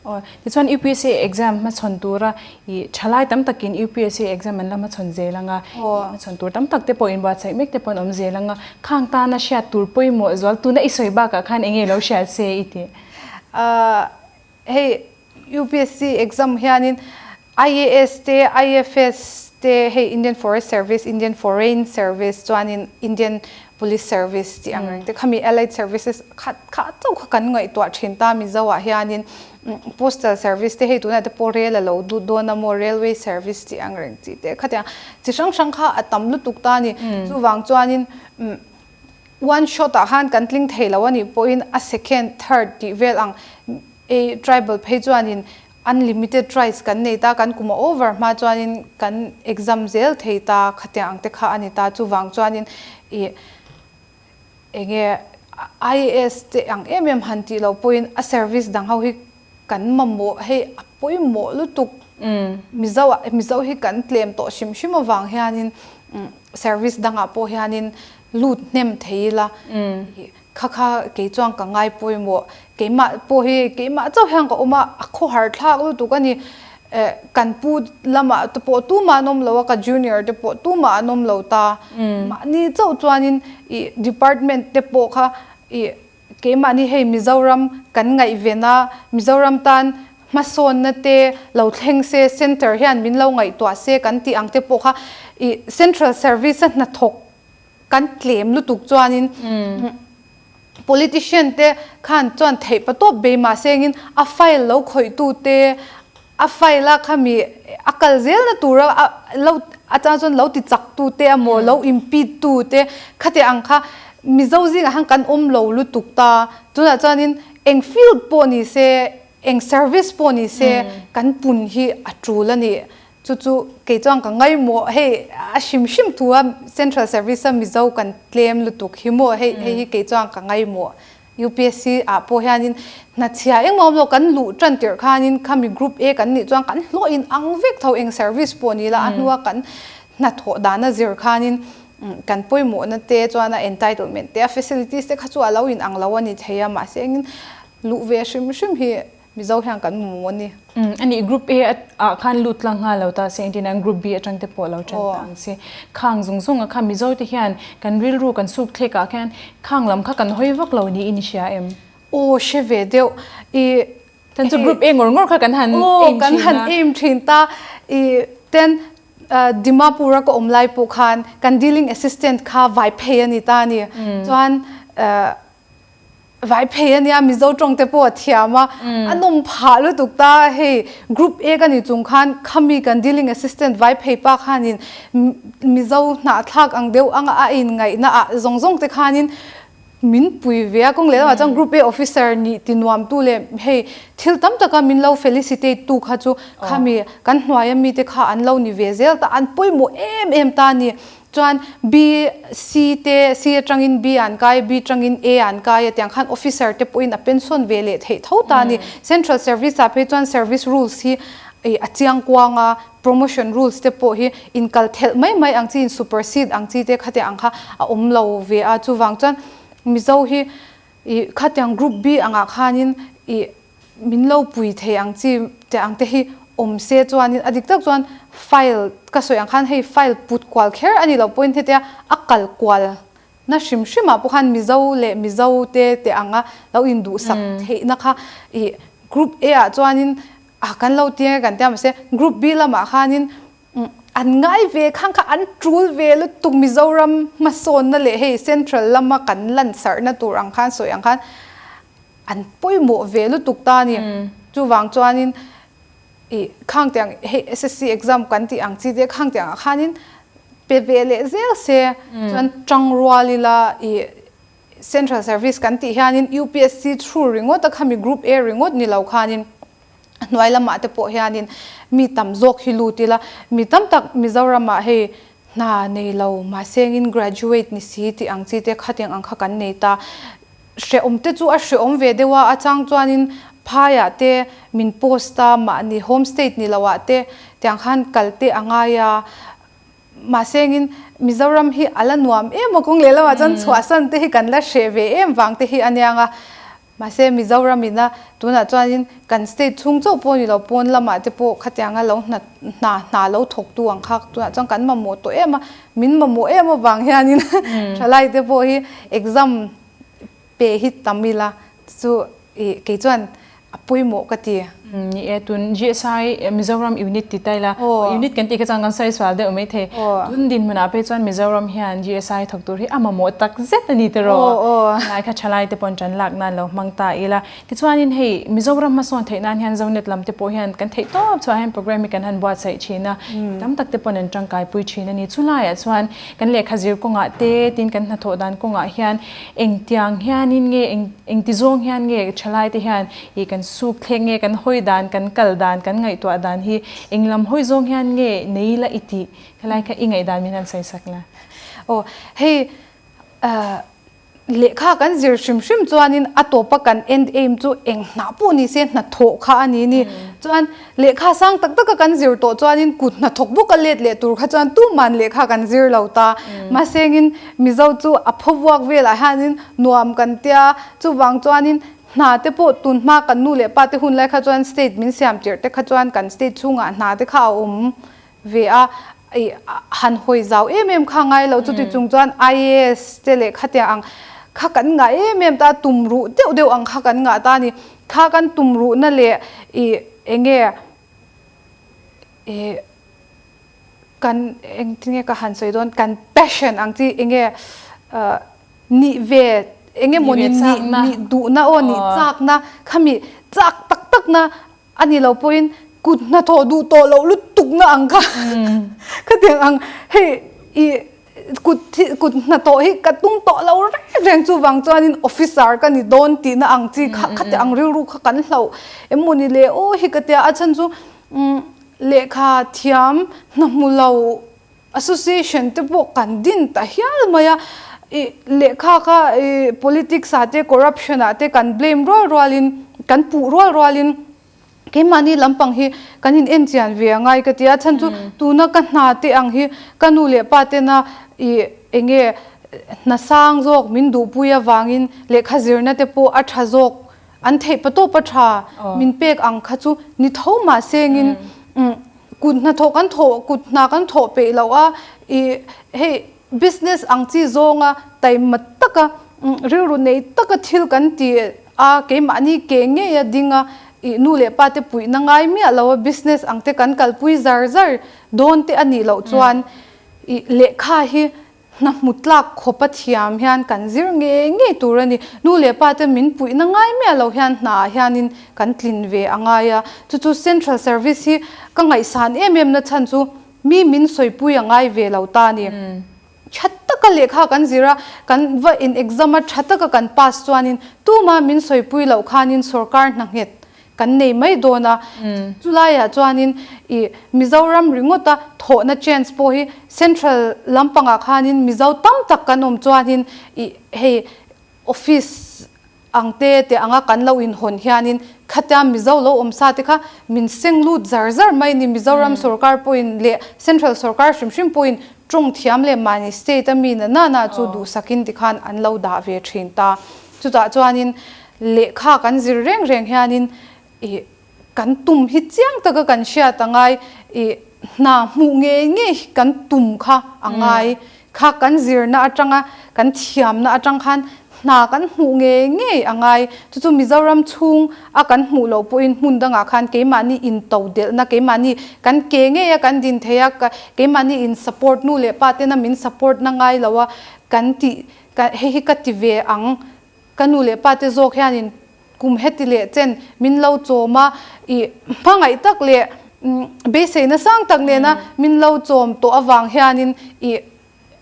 Aw tichuan UPSC exam hmachhawn tura i thalai tam takin UPSC exam an la hmachhawn zel anga i hmachhawn tur tam tak te pawh inbuatsaih mek te pawh an awm zel anga khang tana hriat tur pawimawh zual tuna i sawi bakah khan eng nge lo hriat se i tih? Hei UPSC exam hianin IAS te, IFS te, hei Indian Forest Service, Indian Foreign Service chuanin Indian Police Service tih ang reng te khami Allied Services khat kha chauh kha kan ngaihtuah thin ta Mizo ah hianin Postal Service te hei tunah te pawh rail a lo lut dawn a maw Railway Service tih ang reng chi te khatiang chi hrang hrang kha a tam lutuk ta a ni. Chuvang chuanin. One shot ah khan kan tling thei lo a nih pawhin a second, third tih vel ang e tribal phei chuanin unlimited tries kan nei ta, kan kum a over hma chuanin kan exam zel thei ta khatiang ang te kha a ni ta. Chuvang chuanin ih enge IAS te ang em em han tih loh pawhin a service dang ho hi kan mamawh hei a pawimawh lutuk Mizo ah Mizo hi kan tlem tawh hrim hrim avang hianin service dangah pawh hianin lut hnem thei ila kha kha kei chuan ka ngai pawimawh keimah pawh hi keimah chauh hian ka awm a a khawhar thlak lutuk a ni kan pu lamah te pawh tumah an awm lo a ka junior te pawh tumah an awm lo ta mahni chauh chuanin ih department te pawh kha ih Keimahni hei Mizoram kan ngaihven a, Mizoram tan hmasawnna te lo thleng se, Centre hian min lo ngaihtuah se kan tih ang te pawh kha i Central Service a hnathawk kan tlem lutuk chuanin Politician te khan chuan theih patawp bei mahse engin a file lo khawihtu te A file a khami a kal zelna tura a lo a chang chuan lo ti chak tu te emaw lo impede tu te khati ang kha Mizo zingah khan kan awm lo lutuk ta. Tunah chuanin eng field pawh ni se, eng service pawh ni se kan pun hi a tul a ni. Chu chu kei chuan ka ngaimawh hei a hrim hrim thu a central service a Mizo kan tlem lutuk hi maw hei hei hi kei chuan ka ngaimawh. UPSC ah pawh hianin hnachhia engmah awm lo kan luh tan tirh khanin khami group A kan nih chuan kan hlawh in ang vek tho eng service pawh ni la a hnua kan hnathawh dana zir khanin kan pawimawhna te chuan a entitlement te a facilities te kha chu a lo in ang lo a ni thei a mahse engin luh ve hrim hrim hi Mizo hian kan mamawh a ni. A nih group A ah khan lut tlang nghal lo ta se engtin an group B atang te pawh lo then ta ang se. Khang zung zung a kha Mizo te hian kan rilru kan suk thlek ah khian khang lam kha kan hawi vak lo niin i hria em? Aw hre ve deuh i Chan chu group A ngawr ngawr kha kan han aim thin a. Aw kan han aim thin ta i ten Dimapur a ka awm lai pawh khan kan dealing assistant kha vai phei a ni ta a ni. Chuan Vai phei a nia, Mizo tawng te pawh a thiam a, a nawm phah lutuk ta, hei group A ka ni chung khan khami kan dealing assistant vai phei pa khanin Mizo hnahthlak ang deuh anga a inngaihna ah zawng zawng te khanin min pui ve a, kawng leh lamah chuan group A officer nih ti nuam tu leh hei thil tam taka min lo felicitate tu kha chu khami kan hnuaia mite kha an lo ni ve zel ta, an pawimawh em em ta a ni. Chuan B, C te, C atangin B an kai, B tangin A an kai a tiang khan officer te pawhin a pension ve leh theih tho ta a ni. Central service ah phei chuan service rules hi a chiang kuang a, promotion rules te pawh hi inkal thelh mai mai ang chi, in supersede ang chi te khatiang ang kha a awm lo ve a. Chuvang chuan Mizo hi khatiang group B angah khanin ih Min lo pui thei ang chi te ang te hi awm se chuanin a dik tak chuan file ka sawi ang khan hei file put kual kher a ni loh pawhin hetia a kal kual na hrim hrim ah pawh khan Mizo leh Mizo te te anga lo induhsak theihna kha ih group A ah chuanin ah kan lo ti ang e kan tia mahse group B lamah khanin an ngai ve khang kha an tul ve lutuk Mizoram hmasawnna leh hei central lama kan lansarhna tur ang khan sawi ang khan An pawimawh ve lutuk ta a ni. Chuvang chuanin ih khang tiang hei SSC exam kan tih ang chi te khang tiang ah khanin pe ve leh zel se chuan tang rual ila ih central service kan tih hianin UPSC through ringawt a khami group A ringawt ni lo khanin a hnuai lamah te pawh hianin mi tam zawk hi lut ila mi tam tak Mizoram ah hei hna nei lo mahse engin graduate ni si tih ang chi te khatiang ang kha kan nei ta. Hrehawm te chu a hrehawm ve deuh a, a chang chuanin phaiah te min post a, mahni home state ni loah te tiang khan kal te a ngai a, mahse engin Mizoram hi a la nuam em a kawng leh lamah chuan chhuahsan te hi kan la hreh ve em vang te hi a niang a, mahse Mizoram ina tunah chuanin kan state chhung chauh pawh ni lo pawn lamah te pawh khatianga lo hna hna hna lo thawktu ang kha tunah chuan kan mamawh tawh em a, min mamawh em avang hianin thalai te pawh hi exam pe hi tam ila chu ih kei chuan A pawimawh ka ti. Ni e, tun GSI Mizoram unit ti ta ila, unit kan tih kha chuan kan sawi sual deuh mai thei. Tun dinhmunah phei chuan Mizoram hian GSI thawk tur hi a mamawh tak zet a ni tiraw? Helai kha thalai te pawn tan lak nan lo hmang ta ila. Tichuanin hei Mizoram hmasawn theih nan hian Zonet lam te pawh hian kan theih tawp chhuah hian program hi kan han buatsaih thin a, tam tak te pawn an tangkai pui thin a ni. Chulaiah chuan kan lehkha zir kawngah te tin kan hnathawh dan kawngah hian Engtiang hianin nge, engti zawng hian nge thalaite hian ih kan suk thlek nge, kan hawi dan, kan kal dan, kan ngaihtuah dan hi eng lam hawi zawng hian nge nei la i tih khalai kha i ngaihdan min han sawi sak la. Aw, hei lehkha kan zir hrim hrim chuanin a tawpa kan end aim chu eng hnah pawh ni se hnathawh kha a ni ni. Chuan lehkha sang tak taka kan zir tawh chuanin kut hnathawk bawka let leh tur kha chuan tuman lehkha kan zir lo ta. Mahsengin Mizo chu a phaw vuak velah hianin nuam kan tia, chuvang chuanin hna te pawh tun hma kan nu leh pa te hun lai kha chuan state min siam tirh te kha chuan kan state chhungah hna te kha a awm ve a, ih han hawi zau em em kha ngai lo, chuti chung chuan IAS te leh khatiang ang kha kan ngah em em ta, tum ruh deuh deuh ang kha kan ngah ta a ni. Kha kan tum ruhna leh ih enge ih kan engtinge ka han sawi dawn kan passion ang chi enge nih ve enge mawni nih nih duhna aw nih chakna khami chak tak tak na a ni lo pawhin kut hnathawh duh tawh loh lutuk na ang kha khatiang ang hei ih kut hi kut hnathawh hi ka tum tawh lo reng reng chuvang chuanin officer ka ni dawn tihna ang chi kha khati ang rilru kha kan hlauh em mawni le aw hi ka tia a chhan chu umm lehkha thiam hna hmu lo association te pawh kan din ta hial mai a ih lehkha kha ih politics ah te corruption ah te kan blame rual rualin kan puh rual rualin. Keimahni lampang hi kan in en chian ve a ngai ka ti a, chhan chu tuna ka hna te ang hi ka nu leh pa tena ih enge hna sang zawk min duhpui avangin lehkha zirna te pawh a tha zawk an theih pa tawp a tha min pek ang kha chu ni tho mahsengin kut hnathawh kan thawh kut hna kan thawh peih loh a ih hei business ang chi zawnga taima taka rilru nei taka thil kan ti A, keimahni ke ngei a ding a, ih nu leh pa te puihna ngai miah lo a business ang te kan kalpui zar zar dawn te a nih loh chuan ih lehkha hi hna hmu tlak khawp a thiam hian kan zir ngei ngei tur a ni. Nu leh pa te min puihna ngai miah lo hian hna ah hianin kan tlin ve a ngai a, chu chu central service hi ka ngaihsan em em na chhan chu mi min sawipui a ngai ve lo ta a ni. Tha taka lehkha kan zir a, kan va in exam a tha taka kan pass chuanin tuma min sawipui loh khanin sorkar hna nghet kan nei mai dawn a. Chulaiah chuanin ih Mizoram ringawta thawhna chance pawh hi central lampangah khanin Mizo tam tak kan awm chuanin ih hei office ang te te anga kan lo inhawn hianin khatia Mizo lo awm sa te kha min seng lut zar zar mai ni. Mizoram sorkar pawhin leh Central sorkar hrim hrim pawhin tawng thiam leh mahni state a mi na na na chu duhsakin tikhan an lo dah ve thin ta. Chutah chuanin lehkha kan zir reng reng hianin ih Kan tum hi chiang taka kan hriat a ngai i hna hmuh ngei ngei hi kan tum kha a ngai. Kha kan zirna atanga kan thiamna atang khan hna kan hmuh ngei ngei a ngai. Chu chu Mizoram chhung a kan hmuh loh pawhin hmun dangah khan keimahni into delhna keimahni kan ke ngei a kan din thei a, keimahni in support nu leh pa tena min support na ngai lo a kan tih hei hi ka ti ve ang Ka nu leh pa te zawk hianin kum heti leh chen min lo chawm a, ih hmangaih tak leh beiseina sang tak nena min lo chawm tawh avang hianin ih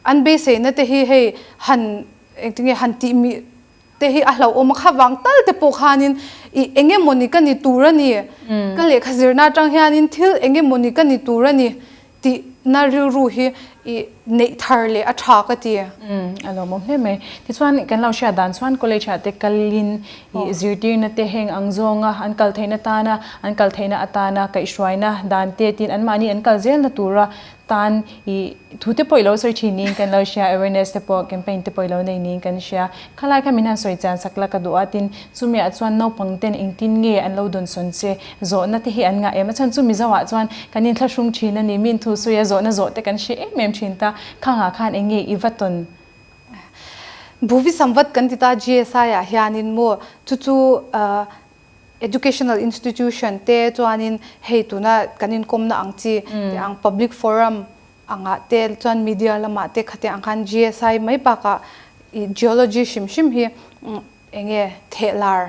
an beiseina te hi hei han engtinge han tih mih te hi a hlauhawm a, kha vang tal te pawh khanin ih eng emawni ka ni tur a ni, ka lehkha zirna atang hianin thil eng emawni ka ni tur a ni Tih na rilru hi i neih thar leh a tha ka ti. Umm a lawmawm hle mai. Tichuan kan lo hriat dan chuan college ah te kalin i zirtirna te heng ang zawnga an kal theihna tana an kal theihna atana kaihhruaina dan te tin anmahni an kal zelna tura tan i thu te pawh i lo sawi thin niin kan lo hria awareness te pawh campaign te pawh i lo nei niin kan hria. Khalai kha min han sawi chian sak la ka duh a tin Chumiah chuan naupang ten engtin nge an lo dawnsawn che? Zawhna te hi an ngah em? A chhan chu Mizoah chuan kan inthlahrung thin a ni, min thu sawi a zawhna zawh te kan hre em em thin ta. Khangah khan eng nge i va tawn? Bhuvi Samvat kan ti ta GSI ah hianin maw chu chu. Educational institution te chuanin hei tuna kan inkawmna ang chi te ang public forum angah te chuan media lamah te khatiang ang khan GSI mai bakah ih geology hrim hrim hi eng nge thehlar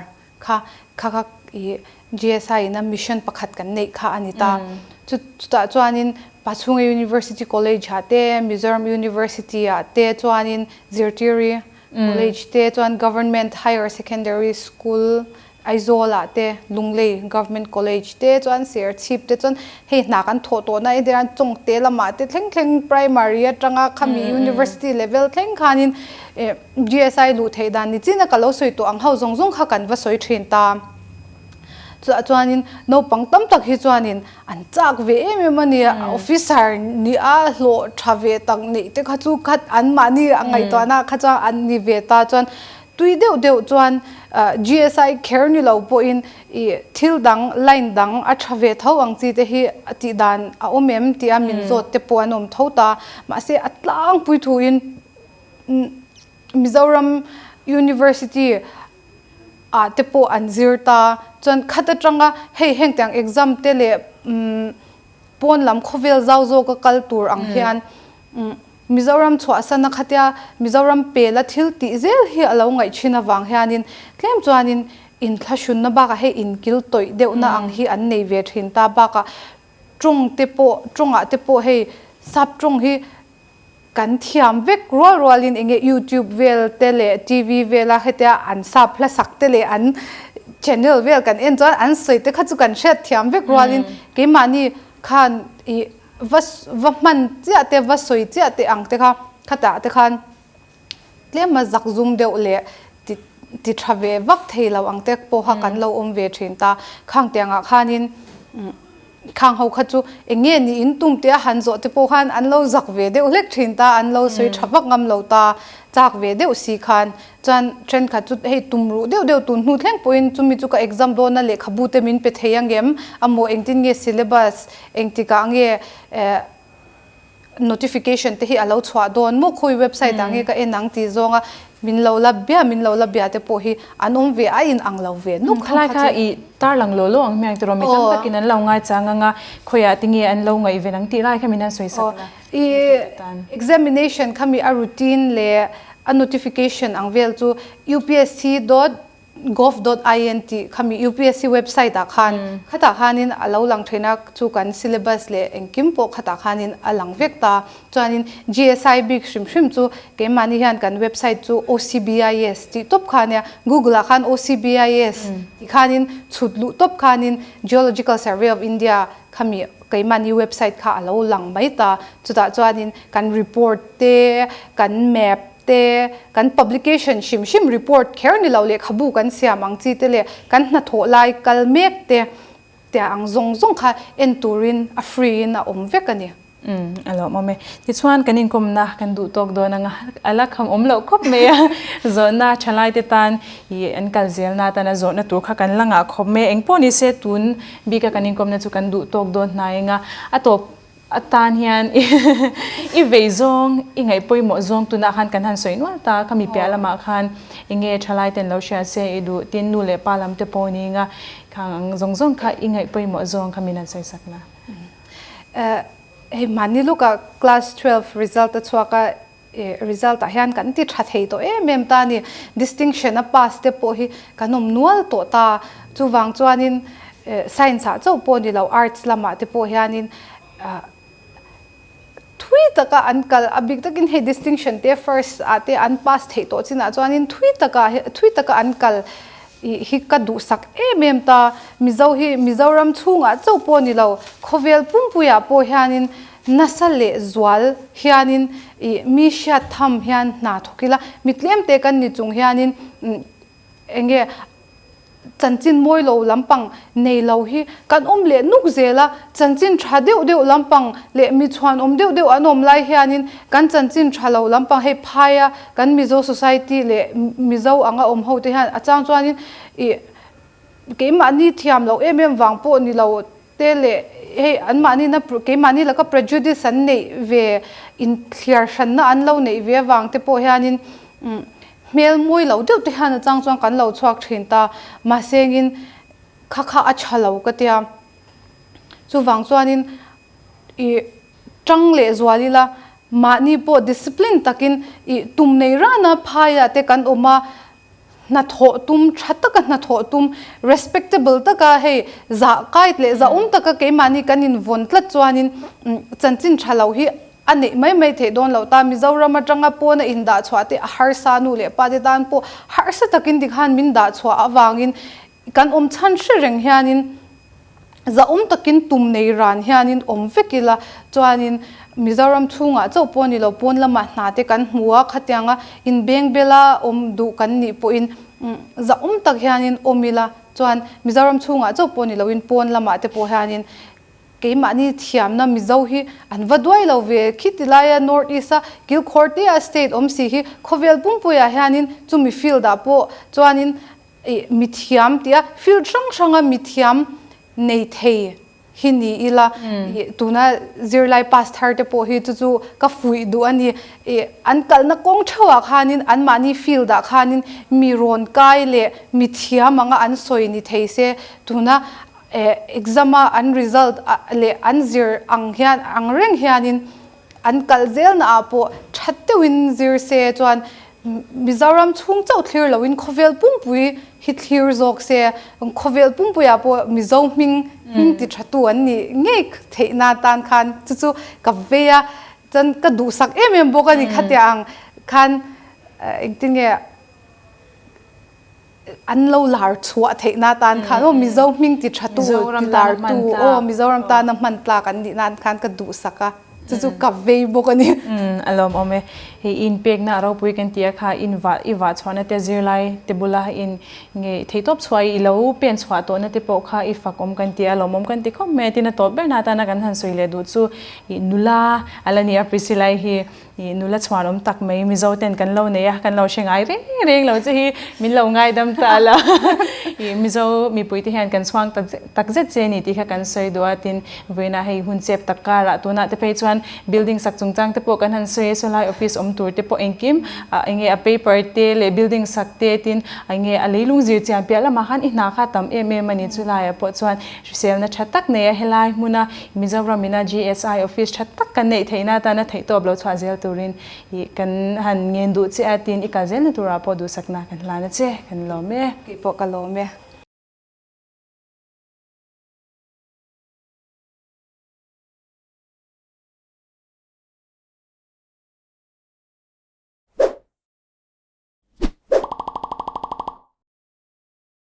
kha kha kha ih GSI ina mission pakhat kan neih kha a ni ta. Chu chutah chuanin Pachhunga University College ah te Mizoram University ah te chuanin zirtiri College te chuan Government Higher Secondary School Aizawl ah te Lunglei Government College te chuan Serchhip te chuan hei hna kan thawh tawhna a entir a Chawngte lamah te thleng thleng Primary atanga khami University level thleng khanin GSI luh theih dan ni chin a ka lo sawi tawh ang ho zawng zawng kha kan va sawi thin ta. Chutah chuanin naupang tam tak hi chuanin an chak ve em em a ni a, officer ni a hlawh tha ve tak neih te kha chu khat an mahni a ngaihtuahna kha chuan an ni ve ta chuan tui deuh deuh chuan GSI kher ni lo pawhin ih thil dang line dang a tha ve tho ang chi te hi a tih dan a awm em tih a min zawt te pawh an awm tho ta mahse a tlangpui thuin Mizoram University ah te pawh an zir ta. Chuan khat atanga hei heng tiang exam te leh pawn lam khawvel zau zawka kal tur ang hian Mizoram chhuahsana khatia Mizoram pela thil tih zel hi a lo ngaih thin avang hianin tlem chuanin inthlahrunna bakah hei inkil tawih deuhna ang hi an nei ve thin ta bakah tawng te pawh tawngah te pawh hei sap tawng hi Kan thiam vek rual rualin enge YouTube vel te leh TV vela hetia an sap hla sak te leh an channel vel kan en chuan an sawi te kha chu kan hriat thiam vek rualin keimahni khan ih va va hman chiah te va sawi chiah te ang te kha khatah te khan tlema zak zum deuh leh ti ti tha ve vak thei lo ang te pawha kan lo awm ve thin ta khang tiangah khanin Khang ho kha chu eng nge ni in tum tia han zawh te pawh khan an lo zak ve deuh hlek thin ta, an lo sawi tha vak ngam lo ta, chak ve deuh si khan. Chuan thenkhat chu hei tum ruh deuh deuh tun hnu thleng pawhin chumi chu ka exam dawn a lehkhabu te min pe thei angem, amaw engtin nge syllabus engtikah nge eh notification te hi a lo chhuah dawn maw khawi website ah nge ka en ang tih zawnga min lo la bia min lo la bia te pawh hi an awm ve a in ang lo ve nuk kha kha chu. I tarlang law law ang hmiang tiraw mi tam takin an lo ngai chang anga khawiah te nge an lo ngaih ven ang tih lai kha min han sawi sak la. I examination kha mi a routine leh a notification ang vel chu upsc dot Gov dot in tih khami upsc website ah khan khatah khanin a lo lang thin a, chu kan syllabus leh engkim pawh khatah khanin a lang vek ta. Chuanin GSI bik hrim hrim chu keimahni hian kan website chu OCBIS tih tawp kha ania, Google ah khan OCBIS tih khanin chhut luh tawp khanin Geological Survey of India khami keimahni website kha a lo lang mai ta. Chutah chuanin kan report te, kan map te, kan publication hrim hrim report kher ni lo lehkhabu kan siam ang chi te leh kan hnathawh lai kal mek te tia ang zawng zawng kha en turin a free in a awm vek a ni. Umm a lawmawm e. Tichuan kan inkawmna kan duh tawk dawn anga a la kham awm loh khawp mai a, zawhna thalaite tan ih an kal zelna atana zawhna tur kha kan la ngah khawp mai a, engpawh ni se tun bika kan inkawmna chu kan duh tawk dawn hnai anga a tawp A tan hian i vei zawng, i ngaih pawimawh zawng tunah khan kan han sawi nual ta, khami piah lamah khan eng nge thalai ten lo hria se i duh tin nu leh pa lam te pawh ni anga khang ang zawng zawng kha i ngaih pawimawh zawng kha min han sawi sak la. Hei mahni lukah class 12 result a chhuak a, result ah hian kan ti tha thei tawh em em ta a ni. Distinction a pass te pawh hi kan awm nual tawh ta. Chuvang chuanin science ah chauh pawh ni lo arts lamah te pawh hianin thui taka an kal a bik takin hei distinction te first ah te an pass theih tawh chinah chuanin thui taka thui taka an kal hi ka duhsak em em ta. Mizo hi Mizoram chhungah chauh pawh ni lo khawvel pumpuiah pawh hianin Nasa leh zual hianin ih mi hriat tham hian hna thawk ila, mi tlem te kan ni chung hianin eng nge chanchin mawi lo lampang nei lo hi kan awm leh nuk zel a, chanchin tha deuh deuh lampang leh mi chhuan awm deuh deuh an awm lai hianin kan chanchin tha lo lampang hei phaia kan Mizo society leh Mizo anga awm ho te hian a chang chuanin ih keimahni thiam loh em em vang pawh ni lo Te leh hei anmahni na keimahni laka prejudice an neih ve inthliar hranna an lo neih ve avang te pawh hianin hmel mawi lo deuh te hian a chang chuan kan lo chhuak thin ta. Mahsengin. Kha kha a tha lo ka tia. Chuvang chuanin i tang leh zual ila mahni pawh discipline takin i tum nei rana phaiah te kan awm a, hnathawh tum tha taka hnathawh tum respectable taka hei zah kait leh zahawm taka keimahni kan invawn tlat chuanin chanchin tha lo hi a neih mai mai theih dawn loh ta. Mizoram atanga pawna indah chhuah te a harsa nu leh pa te tan pawh harsa takin tikhan min dah chhuah avangin Kan awm chhan hre reng hianin zahawm takin tum nei ran hianin awm vek ila, chuanin Mizoram chhungah chauh pawh ni lo pawn lamah hna te kan hmu a, khatianga inbeng bela awm duh kan nih pawhin zahawm tak hianin awm ila, chuan Mizoram chhungah chauh pawh ni loin pawn lamah te pawh hianin keimahni thiamna Mizo hi an va duai lo ve, khiti laia North East a kilkhawr tia state awm si hi khawvel pumpuiah hianin chumi field ah pawh chuanin Ih mithiam tih a field hrang hranga mithiam nei thei hi ni ila ih tuna zirlai pass thar te pawh hi chu chu ka fuih duh a ni. Ih an kalna kawng theuhah khanin anmahni field ah khanin mi rawn kai leh mithiam anga an sawi ni thei se tuna eh exam a an result leh an zir ang hian ang reng hianin An kal zelna ah pawh that deuhin zir se chuan Mizoram chhung chauh thlir loin khawvel pumpui hi thlir zawk se, khawvel pumpuiah pawh Mizo hming hming ti tha tu an nih ngei theihna tan khan chu chu ka vei a, chuan ka duhsak em em bawk a ni khatia ang khan engtin nge an lo lar chhuah theihna tan khan aw Mizo hming ti tha tu ti lar tu aw Mizoram tana hman tlak an nih nan khan ka duhsak a chu chu ka vei bawk a ni. A lawmawm e. Hei in pekna a ropui kan ti a kha in vah i vah chhuahna te zirlai te bula in nge theihtawp chhuah i lo pen chhuah tawhna te pawh kha i fakawm kan ti a lawmawm kan ti khawp mai a tin a tawp ber na atana kan han sawi leh duh chu i nula a la ni a Priscilla-i hi Ih nula chhuan awm tak mai Mizo ten kan lo nei a, kan lo hre ngai reng reng lo che hi min lo ngaidam ta la. Ih Mizo mipui te hian kan chhuang tak zet che ni tih kha kan sawi duh a, tin vawiinah hei hun chep tak karah tunah te phei chuan building sak chungchang te pawh kan han sawi a, sawlai office awm tur te pawh engkim ah enge a paper te leh building sak te tin enge a leilung zir chian piah lamah khan i hna kha tam em em a ni chulaiah pawh chuan Hriselna tha tak nei a helai hmuna Mizoram ina GSI office tha tak kan neih theihna atana theihtawp lo chhuah zel turin ih kan han ngen duh che a tin i kal zelna turah pawh duhsakna kan hlan a che, kan lawm e. Tih pawh ka lawm e.